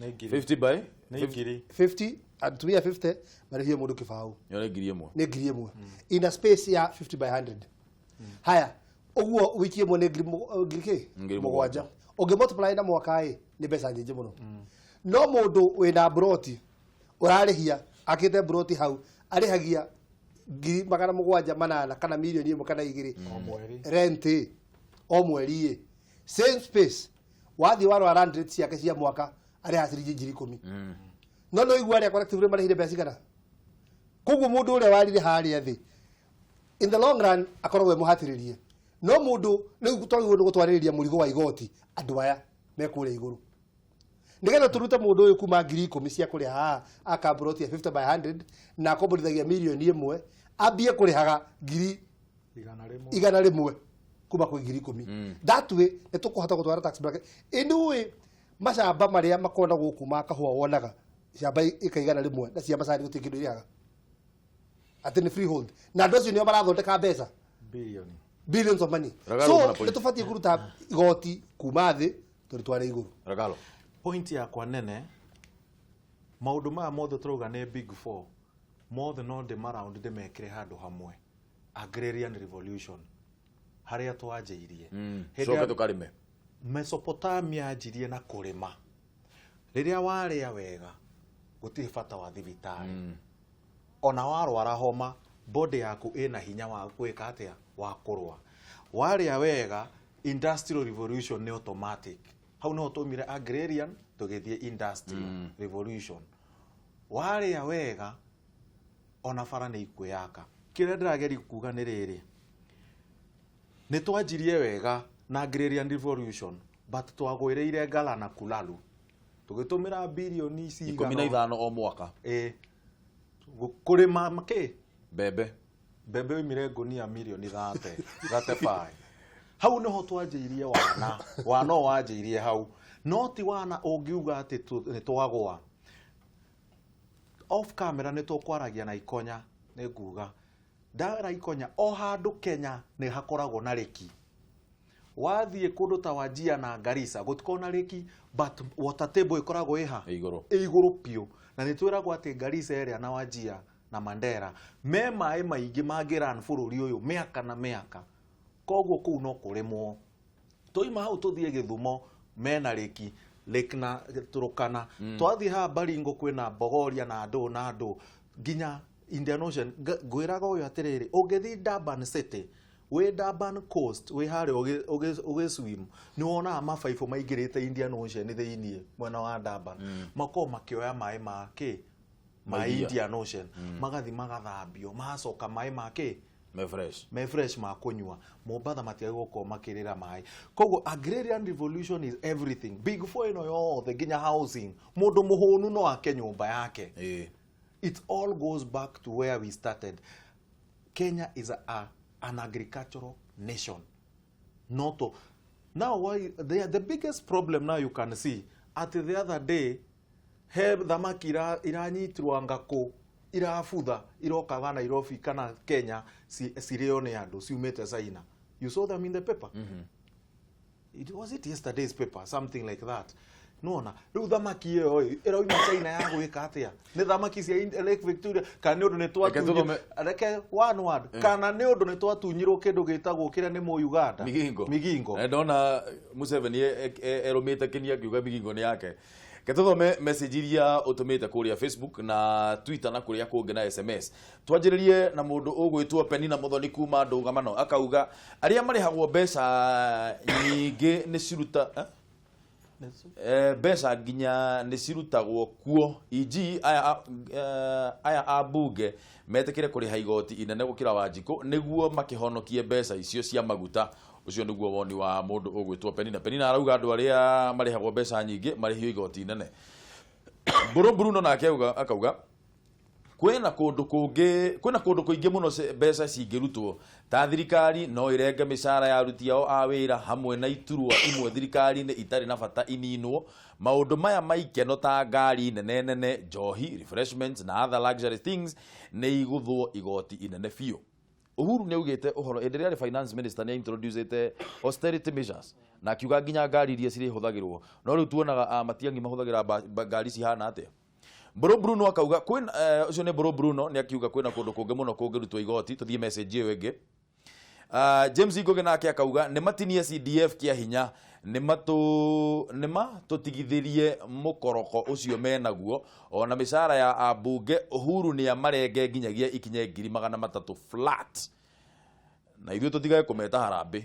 Nĩ ngiri. 50 by Nĩ ngiri. 50, atumia 50 marĩhio mũndũ 20. Ĩyo nĩ 1000. Nĩ 1000 in a space ya 50 by 100. Haya, ũguo wiki ĩmwe nĩ ngiri kĩ? 7,000. 7. Ũngĩ multiply na mwaka ĩ nĩ mbeca nyingĩ mũno. No mũndũ wĩna broti ũrarĩhia akĩte broti hau arĩhagia 708,000 kana 1,000,000 kana 2 O mweri. Rent ĩ o mweri ĩ, same space, wathiĩ warora rent rate ciake cia mwaka arĩhaga ciringi 10,000. No no igua arĩa collectively marĩhire mbeca cigana? Koguo mũndũ ũrĩa warire harĩa thĩ in the long run akoragwo e mũhatĩrĩrie, no mũndũ rĩu twagĩrĩirwo nĩ gũtwarĩrĩria mũrigo wa igoti andũ aya me kũrĩa igũrũ nĩgetha tũrute mũndũ ũyũ kuma 10,000 cia kũrĩha haha aka broti ya 50 by 100 na akomborithagia 1,000,000 ambie kũrĩhaga ngiri 100. 100 kuma kwĩ 10,000. That way nĩ tũkũhota gũtwara tax bracket. Anyway, macamba marĩa makona gũkũ ma kahũa wonaga camba ĩka 100 na cia macani gũtirĩ kĩndũ irĩhaga, atĩ nĩ freehold, na andũ acio nĩo marathondeka mbeca Bilioni. Billions of money. Ragalo So una point. nĩ tũbatiĩ kũruta igoti kuma thĩ tũrĩtware igũrũ. Ragalo. Point yakwa nene, maũndũ maya mothe tũrauga nĩ big four, mothe no ndĩmaround ndĩmekĩre handũ hamwe. Agrarian revolution harĩa twanjĩirie. Hĩndĩ Coke ya- tũkarĩme. Mesopotamia yanjirie na kũrĩma. Rĩrĩa warĩa wega gũtirĩ bata wa thibitarĩ. Ona warwara homa, body yaku ĩna hinya wa gwĩka atĩa, wa kũrũa. Warĩa wega, industrial revolution nĩ automatic. Hau niho twaumire agrarian tũgĩthiĩ industrial revolution. Warĩa wega ona bara nĩ ikwĩyaka. Kĩrĩa ndĩrageria kuga nĩ rĩrĩ, nĩ twanjirie wega na agrarian revolution, but twagwĩrĩire ngala na kulalu tũgĩtũmĩra birioni ici 15 o mwaka. Ĩ kũrĩma kĩ mbembe, mbembe oimire ngũnia mirioni 35. Hau niho twanjĩirie wana, wana o wanjĩirie hau, no ti wana ũngiuga atĩ nĩ twagwa. Off camera nĩ tũkwaragia na Ikonya, nĩ nguga ndara Ikonya o handũ Kenya nĩ hakoragwo na rĩki. Wathiĩ kũndũ ta Wajir na Garissa gũtikoragwo na rĩki, but water table ĩkoragwo ĩha igũrũ, ĩ igũrũ biũ. Na nĩ twĩragwo atĩ Garissa ĩrĩa na Wajir na Mandera me maĩ maingĩ mangĩran bũrũri ũyũ mĩaka na mĩaka, koguo kũu no kũrĩmwo. Twaima hau tũthiĩ Gĩthumo mena rĩki, Lake na Turkana. Twathiĩ haha Baringo kwĩna Bogoria na ndũ na ndũ nginya Indian Ocean. Ngwĩraga ũyũ atĩrĩrĩ, ũngĩthiĩ Durban City, wĩ Durban Coast, wĩ harĩa ũgĩ swim, nĩ wonaga mabaibũ maingĩrĩte Indian Ocean thĩiniĩ mwena wa Durban. Makoragwo makĩoya maĩ ma kĩ, ma Mairia. Indian Ocean, magathi magathambio, magacoka maĩ ma kĩ, me fresh, me fresh ma kũnyua. Mombatha matiagĩrĩirwo gũkorwo makĩrĩra maĩ. Koguo agrarian revolution is everything. Big four ĩno yothe nginya housing, mũndũ mũhũnu no ake nyũmba yake. It all goes back to where we started. Kenya is an agricultural nation. Not to, now why the biggest problem now you can see at the other day, he thamaki iranyitirwo anga kũ, irabutha irokaga Nairobi kana Kenya cirĩo nĩ andũ ciumĩte China. You saw them in the paper. It was it yesterday's paper, something like that. Nona rĩu thamaki ĩyo ĩ ĩrauma China ya gwĩka atĩa? Nĩ thamaki cia Lake Victoria kana nĩ ũndũ nĩ Reke twatunyirwo, tũthome. reke one word, kana nĩ ũndũ nĩ twatunyirwo kĩndũ gĩtagwo kĩrĩa nĩ mũ Uganda, Migingo. Migingo. Ndona Museveni erũmĩte kĩni akiuga Migingo nĩ yake. Ke tũthome message iria ũtũmĩte kũrĩa Facebook na Twitter na kũrĩa kũngĩ na SMS. Twanjĩrĩrie na mũndũ ũgwĩtwo Penina Muthoni kuma Ndũgamano, akauga arĩa marĩhagwo mbeca nyingĩ nĩ ciruta, eh? Mbeca nginya nĩ cirutagwo kuo, eg aya a bunge metĩkĩre kũrĩha igoti inene gũkĩra Wanjikũ nĩguo makĩhonokie mbeca icio cia maguta. Ũcio nĩguo woni wa mũndũ ũgwĩtwo Penina. Penina arauga andũ arĩa marĩhagwo mbeca nyingĩ marĩhio igoti inene. Mbũrũ Bruno nake akauga kwĩna kũndũ kũngĩ, kwĩna kũndũ kũingĩ mũno mbeca cingĩrutwo, ta thirikari no ĩrenge mĩcara ya aruti ao a wĩra hamwe na iturwa imwe thirikari-inĩ itarĩ na bata ininwo. Maũndũ maya maikeno ta ngari nene nene, njohi, refreshments na other luxury things nĩ igũthwo igoti inene biũ. Uhuru nĩ augĩte ũhoro hĩndĩ ĩrĩa arĩ finance minister, nĩ introducete austerity measures na akiuga nginya ngari iria cirĩhũthagĩrwo, no rĩu tuonaga a Matiang'i mahũthagĩra ngari cihana atĩa. Mbũrũ Bruno akauga kwĩna, ũcio nĩ Mbũrũ Bruno nĩ akiuga kwĩna kũndũ kũngĩ mũno kũngĩrutwo igoti. Tũthiĩ message ĩyo ĩngĩ. James Ngugi nake akauga nĩ matinie CDF kĩa hinya, nĩ matũtigithĩrie mũkoroko ũcio menaguo, ona mĩcara ya ambunge Uhuru nĩ amarenge nginyagia ikinye 300,000 flat, na ithuĩ tũtigage kũmeta harambĩ.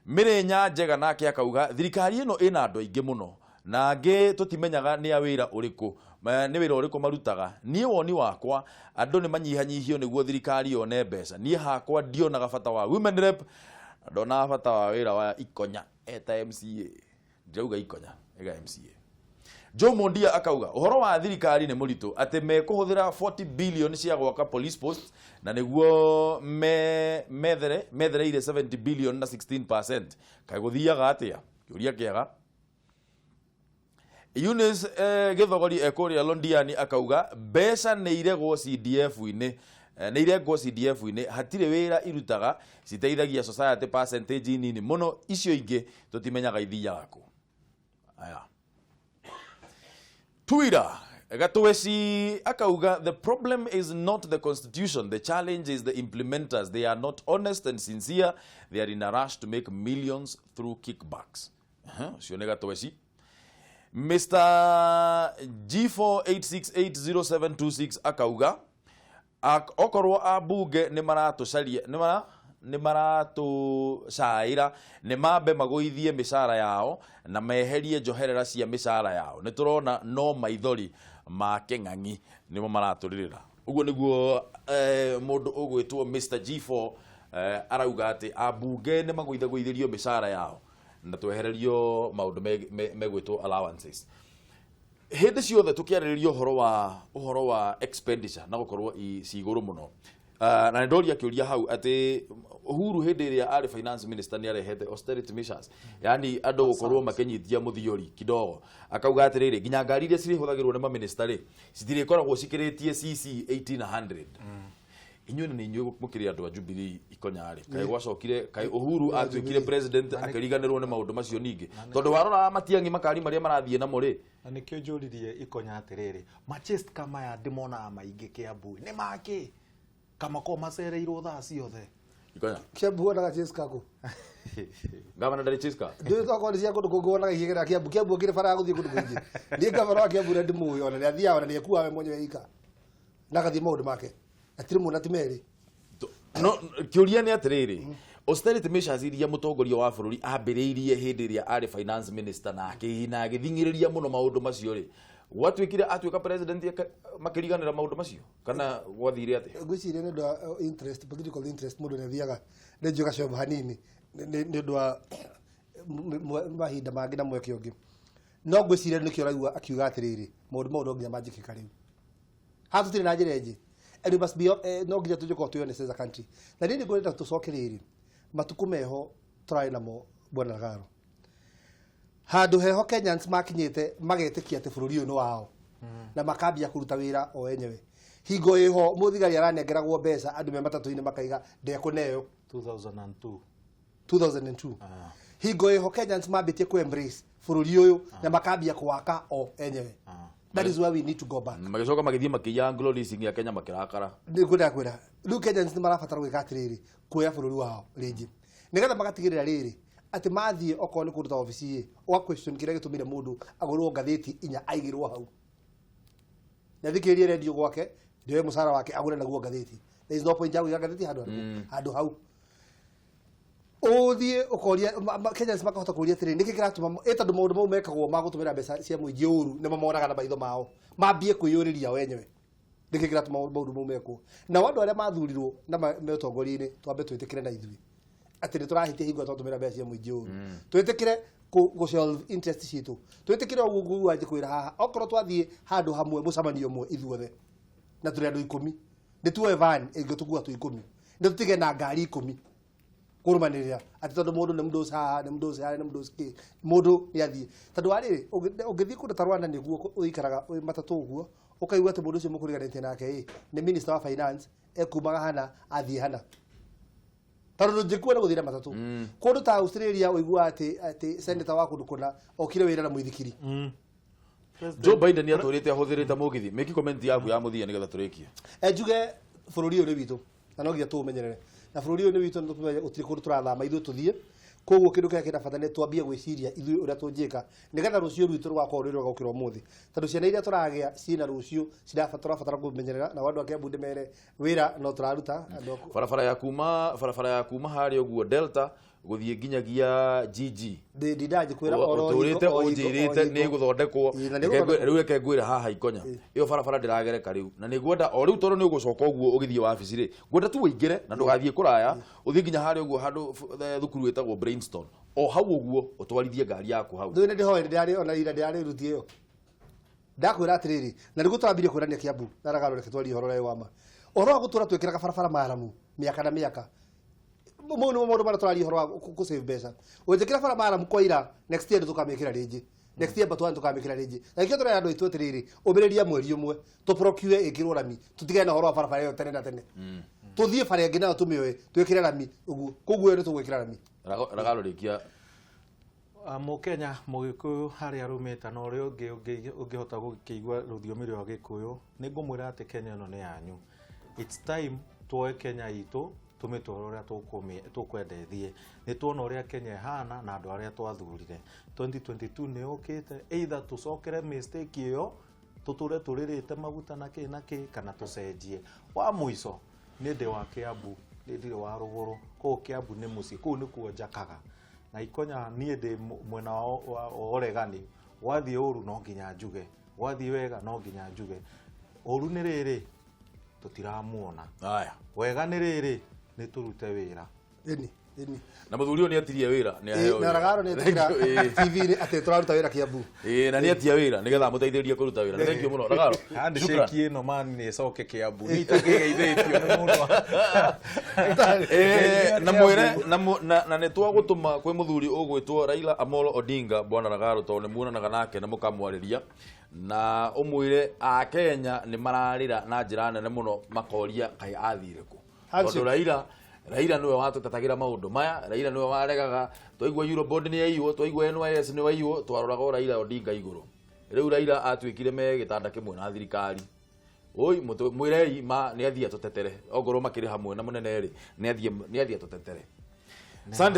Mĩrĩnya Njega nake akauga thirikari ĩno ĩna andũ aingĩ mũno na angĩ tũtimenyaga nĩ a wĩra ũrĩkũ, nĩ wĩra ũrĩkũ marutaga. Niĩ woni wakwa andũ nĩ manyihanyihio nĩguo thirikari yone mbeca. Niĩ hakwa ndionaga bata wa women rep, ndonaga bata wa wĩra wa Ikonya eta MCA. Ndirauga Ikonya, ega MCA. Joe Mondia akauga ũhoro wa thirikari nĩ mũritũ, atĩ mekũhũthĩra 40 billion cia gwaka police post na nĩguo methereire 70 billion na 16%. Kaĩ gũthiaga atĩa? Kĩũria kĩega. Eunice Gĩthogori ekũrĩa Londiani akauga mbeca nĩ iregwo CDF-inĩ. Nĩ irengwo CDF-inĩ, hatirĩ wĩra irutaga, citeithagia society percentage nini mũno, icio ingĩ tũtimenyaga ithiaga kũ. Aya. Twitter Gatweci akauga, the problem is not the constitution, the challenge is the implementers. They are not honest and sincere. They are in a rush to make millions through kickbacks. Ũcio nĩ Gatweci. Mr. G48680726 akauga, okorwo ambunge nĩ maratũcaria, nĩ maratũcaĩra, nĩ mambe magũithie mĩcara yao na meherie njoherera cia mĩcara yao. Nĩ tũrona no maithori ma kĩng'ang'i nĩmo maratũrĩrĩra. Ũguo nĩguo mũndũ ũgwĩtwo Mr. G4 arauga atĩ ambunge nĩ magũithagũithĩrio mĩcara yao na twehererio maũndũ megwĩtwo allowances. Hĩndĩ ciothe tũkĩarĩrĩria ũhoro wa expenditure na gũkorwo ci igũrũ mũno. Na nĩ ndoria kĩũria hau atĩ Uhuru hĩndĩ ĩrĩa arĩ finance minister nĩ arehete austerity measures, yani andũ gũkorwo makĩnyitia mũthiori kidogo. Akauga atĩrĩrĩ, nginya ngari iria cirĩhũthagĩrwo nĩ maminista rĩ, citirĩkoragwo cikĩrĩtie CC 1800. Inyuĩ nĩ inyuĩ mũkĩrĩ andũ a Jubilee ikonya rĩ, kaĩ gwacokire, kaĩ Uhuru atuĩkire president akĩriganĩrwo nĩ maũndũ macio ningĩ? Tondũ warora Matiang'i, makari marĩa marathiĩ namo rĩ. Na nĩkĩo njũririe ikonya atĩrĩrĩ, machist kama maya ndĩmonaga maingĩ Kiambu nĩ makĩ kamakorwo macereirwo thaa ciothe? Ikonya. Kiambu wonaga chase kako? Gavana ndarĩ chase car. Ndũĩ tokorwo nĩ cia kũndũ kũngĩ wonaga ikĩgerera Kiambu. Kiambu akĩrĩ bara ya gũthiĩ kũndũ kũingĩ. Niĩ gavana wa Kiambu ũrĩa ndĩmũĩ, ona nĩ athiaga, ona nĩ ekuaga we mwenyewe ika na agathiĩ maũndũ make, na tirĩ mũna ti merĩ. No kĩũria nĩ atĩrĩrĩ, austerity measures iria mũtongoria wa bũrũri ambĩrĩirie hĩndĩ ĩrĩa arĩ finance minister na agĩthing'ĩrĩria mũno maũndũ macio rĩ, gwatuĩkire atuĩka president makĩriganĩra maũndũ macio, kana gwathire atĩa? Ngwĩciria nĩ ũndũ wa interest, political interest, mũndũ nĩ athiaga nĩ njũĩ gacombo hanini nĩ ũndũ wa mahinda mangĩ na mweke ũngĩ. No ngwĩciria nĩkĩo ũraigua akiuga atĩrĩrĩ, maũndũ mau no nginya manjĩkĩka rĩu, haha tũtirĩ na njĩra ĩngĩ, and we must be no nginya tũkorwo twĩ honest as a country. Na niĩ nĩ ngwenda tũcoke rĩrĩ matukũ meho tũrarĩ namo, bwana Ragaro, handũ heho Kenyans makinyĩte magetĩkia atĩ bũrũri ũyũ nĩ wao na makambia kũruta wĩra o enyewe. Hingo ĩho mũthigari aranengeragwo mbeca, andũ me matatũ-inĩ makaiga ndekũneo. 2002. 2002, hingo ĩho Kenyans mambĩtie ku embrace bũrũri ũyũ na makambia kũwaka o enyewe. That is where we need to go back. Magĩcoka magĩthiĩ makĩiya Anglo Leasing ya Kenya, makĩrakara. Nĩ ngwenda kwĩra rĩu Kenyans nĩ marabatara gwĩka atĩrĩrĩ, kuoya bũrũri wao rĩngĩ, nĩgetha magatigĩrĩra rĩrĩ atĩ mathiĩ okorwo nĩ kũndũ ta obici ĩ, ũga question kĩrĩa gĩtũmire mũndũ agũrĩrwo ngathĩti inya aigĩrwo hau, na thikĩrĩrie redio gwake, ndĩoe mũcara wake agũre naguo ngathĩti. There is no point ya kũiga ngathĩti handũ harĩkũ, handũ hau ũthiĩ ũkoria Kenyans makahota kũria atĩrĩrĩ, nĩkĩ kĩratũma ĩ, tondũ maũndũ mau mekagwo ma gũtũmĩra mbeca cia mũingĩ ũru nĩmo monaga na maitho mao, mambie kwĩyũrĩria o enyewe nĩkĩ kĩratũma maũndũ mau mekwo. Nao andũ arĩa mathurirwo na me ũtongoria-inĩ, twambe twĩtĩkĩre na ithuĩ atĩ nĩ tũrahĩtia hingo ĩrĩa twatũmĩra mbeca cia mũingĩ ũru, twĩtĩkĩre kũ solve interest citũ, twĩtĩkĩre ũguo nguo njĩkwĩra haha, okorwo twathiĩ handũ hamwe mũcemanio ũmwe ithuothe na tũrĩ andũ 10, nĩ tuoe van ĩngĩtũkua twĩ 10, nĩ tũtige na ngari 10 kũrũmanĩrĩra atĩ tondũ mũndũ nĩ mũndũ ũcio haha, nĩ mũndũ ũcio harĩa, nĩ mũndũ ũcio kĩ, mũndũ nĩ athiĩ. Tondũ wa rĩrĩ, ũngĩthiĩ kũndũ ta Rwanda, nĩguo ũikaraga wĩ matatũ ũguo, ũkaigua atĩ mũndũ ũcio mũkũriganĩtie nake ĩ nĩ minister wa finance, ekumaga hana athiĩ hana, tondũ ndũngĩkua nĩ gũthiĩ na matatũ. Kũndũ ta Australia ũiguaga atĩ senator wa kũndũ kũna okire wĩra na mũithikiri. Joe Biden nĩ atũrĩte ahũthĩrĩte mũgithi. Mĩki comment yaku ya mũthia nĩgetha tũrĩkie. Njuge bũrũri ũyũ nĩ witũ na no nginya tũũmenyerere, na bũrũri ũyũ nĩ witũ, nĩ tũmenye gũtirĩ kũndũ tũrathama ithuĩ tũthiĩ. Koguo kĩndũ kĩrĩa kĩna bata nĩ twambie gwĩciria ithuĩ ũrĩa tũngĩka nĩgetha rũciũ rwitũ rũgakorwo rwĩ rwega gũkĩra ũmũthĩ, tondũ ciana iria tũragĩa ciĩna rũciũ tũrabatara kũmenyerera. Na andũ a Kiambu ndĩmere wĩra no tũraruta andũ Barabara ya kuma harĩa ũguo Delta gũthiĩ nginyagia GG. Ndindanjĩ kwĩra oro ũtũrĩte hingo, o hingo, o ũnjĩrĩte hingo. Nĩ ĩgũthondekwo. Ĩ, na nĩ ĩgũthondekwo. Rĩu reke ngwĩre haha ikonya, ĩyo barabara ndĩragereka rĩu, na nĩ ngwenda o rĩu, tondũ nĩ ũgũcoka ũguo ũgĩthiĩ wabici rĩ, ngwenda tu ũingĩre na ndũgathiĩ kũraya, ũthiĩ nginya harĩa ũguo handũ thukuru ĩtagwo Brainstorm, o hau ũguo ũtwarithie ngari yaku hau. Ndũĩ nĩ ndĩhoe ndĩrarĩ ona ira ndĩrarĩ ruti ĩyo, ndakwĩra atĩrĩrĩ, na nĩguo tũrambirie kwĩrania Kiambu na Ragaro. Reke twarie ũhoro ũrĩa wĩ wa ma, ũhoro wa gũtũra twĩkĩraga barabara maramu mĩaka na mĩaka. Mau nĩmo maũndũ marĩa tũraria ũhoro wa kũ save mbeca. Ũnjĩkĩra bara maramu kwa ira, next year nĩtũkamĩkĩra rĩngĩ. Next year batwana tukamikira ringi. Na ikio turera andu aitu atiriri, umiriria mweri umwe tuprocure ikirwo rami, tutigane na horo wa barabara iyo tene na tene. Tuthie bara ingi nayo tumioe twikire rami uguo, koguo ni tugwikira rami. Ragalo rikia Mũkenya mũgĩkũyũ harĩa arũmĩte na ũrĩa ũngĩ ũngĩhota gũkĩigua rũthiomi rwa gĩkũyũ, nĩ ngũmwĩra atĩ Kenya ĩno nĩ yanyu. It's time tuoe Kenya itũ tũmĩtware ũrĩa tũkwenda ĩthiĩ. Nĩ tuona ũrĩa Kenya ĩhana na andũ arĩa twathurire. 2022 nĩ yũkĩte, either tũcokere mistake ĩyo tũtũre tũrĩrĩte maguta na kĩ na kĩ, kana tũcenjie. Wa mũico nĩ ndĩ wa Kiambu, nĩ ndirĩ wa rũgũrũ, kũu Kiambu nĩ mũciĩ, kũu nĩkuo njakaga. Na ikonya niĩ ndĩ mwena wa ũregani, gwathiĩ ũru no nginya njuge, gwathiĩ wega no nginya njuge. Ũru nĩ rĩrĩ tũtiramuona, wega nĩ rĩrĩ nĩ tũrute wĩra. Ĩni ĩni. Na mũthuri ũyũ nĩ atirie wĩra, nĩ aheo na Ragaro nĩ etikira TV-inĩ atĩ tũraruta wĩra Kiambu. Ĩĩ, na nĩ atia wĩra nĩgetha amũteithĩrĩrie kũruta wĩra. Thank you mũno Ragaro. Handshake ĩno mani nĩ ĩcoke Kiambu, nĩ itakĩgeithĩtio nĩ mũndũ. Na mwĩre na nĩ twagũtũma kwĩ mũthuri ũgwĩtwo Raila Amolo Odinga, bwana Ragaro, tondũ nĩ muonanaga nake na mũkamwarĩria, na ũmwĩre a Kenya nĩ mararĩra na njĩra nene mũno, makoria kaĩ athire kũ. Tondũ Raila niwe watũtetagĩra maũndũ maya, Raila niwe waregaga, twaigua Eurobond nĩ yaiywo, twaigua NYS nĩ waiywo, twaroraga o Raila Odinga igũrũ. Rĩu Raila atuĩkire me gĩtanda kĩmwe na thirikari. Oi, mwĩrei ma nĩ athiĩ atũtetere, ongorwo makĩrĩ hamwe na mũnene rĩ, nĩ athiĩ atũtetere. Asante.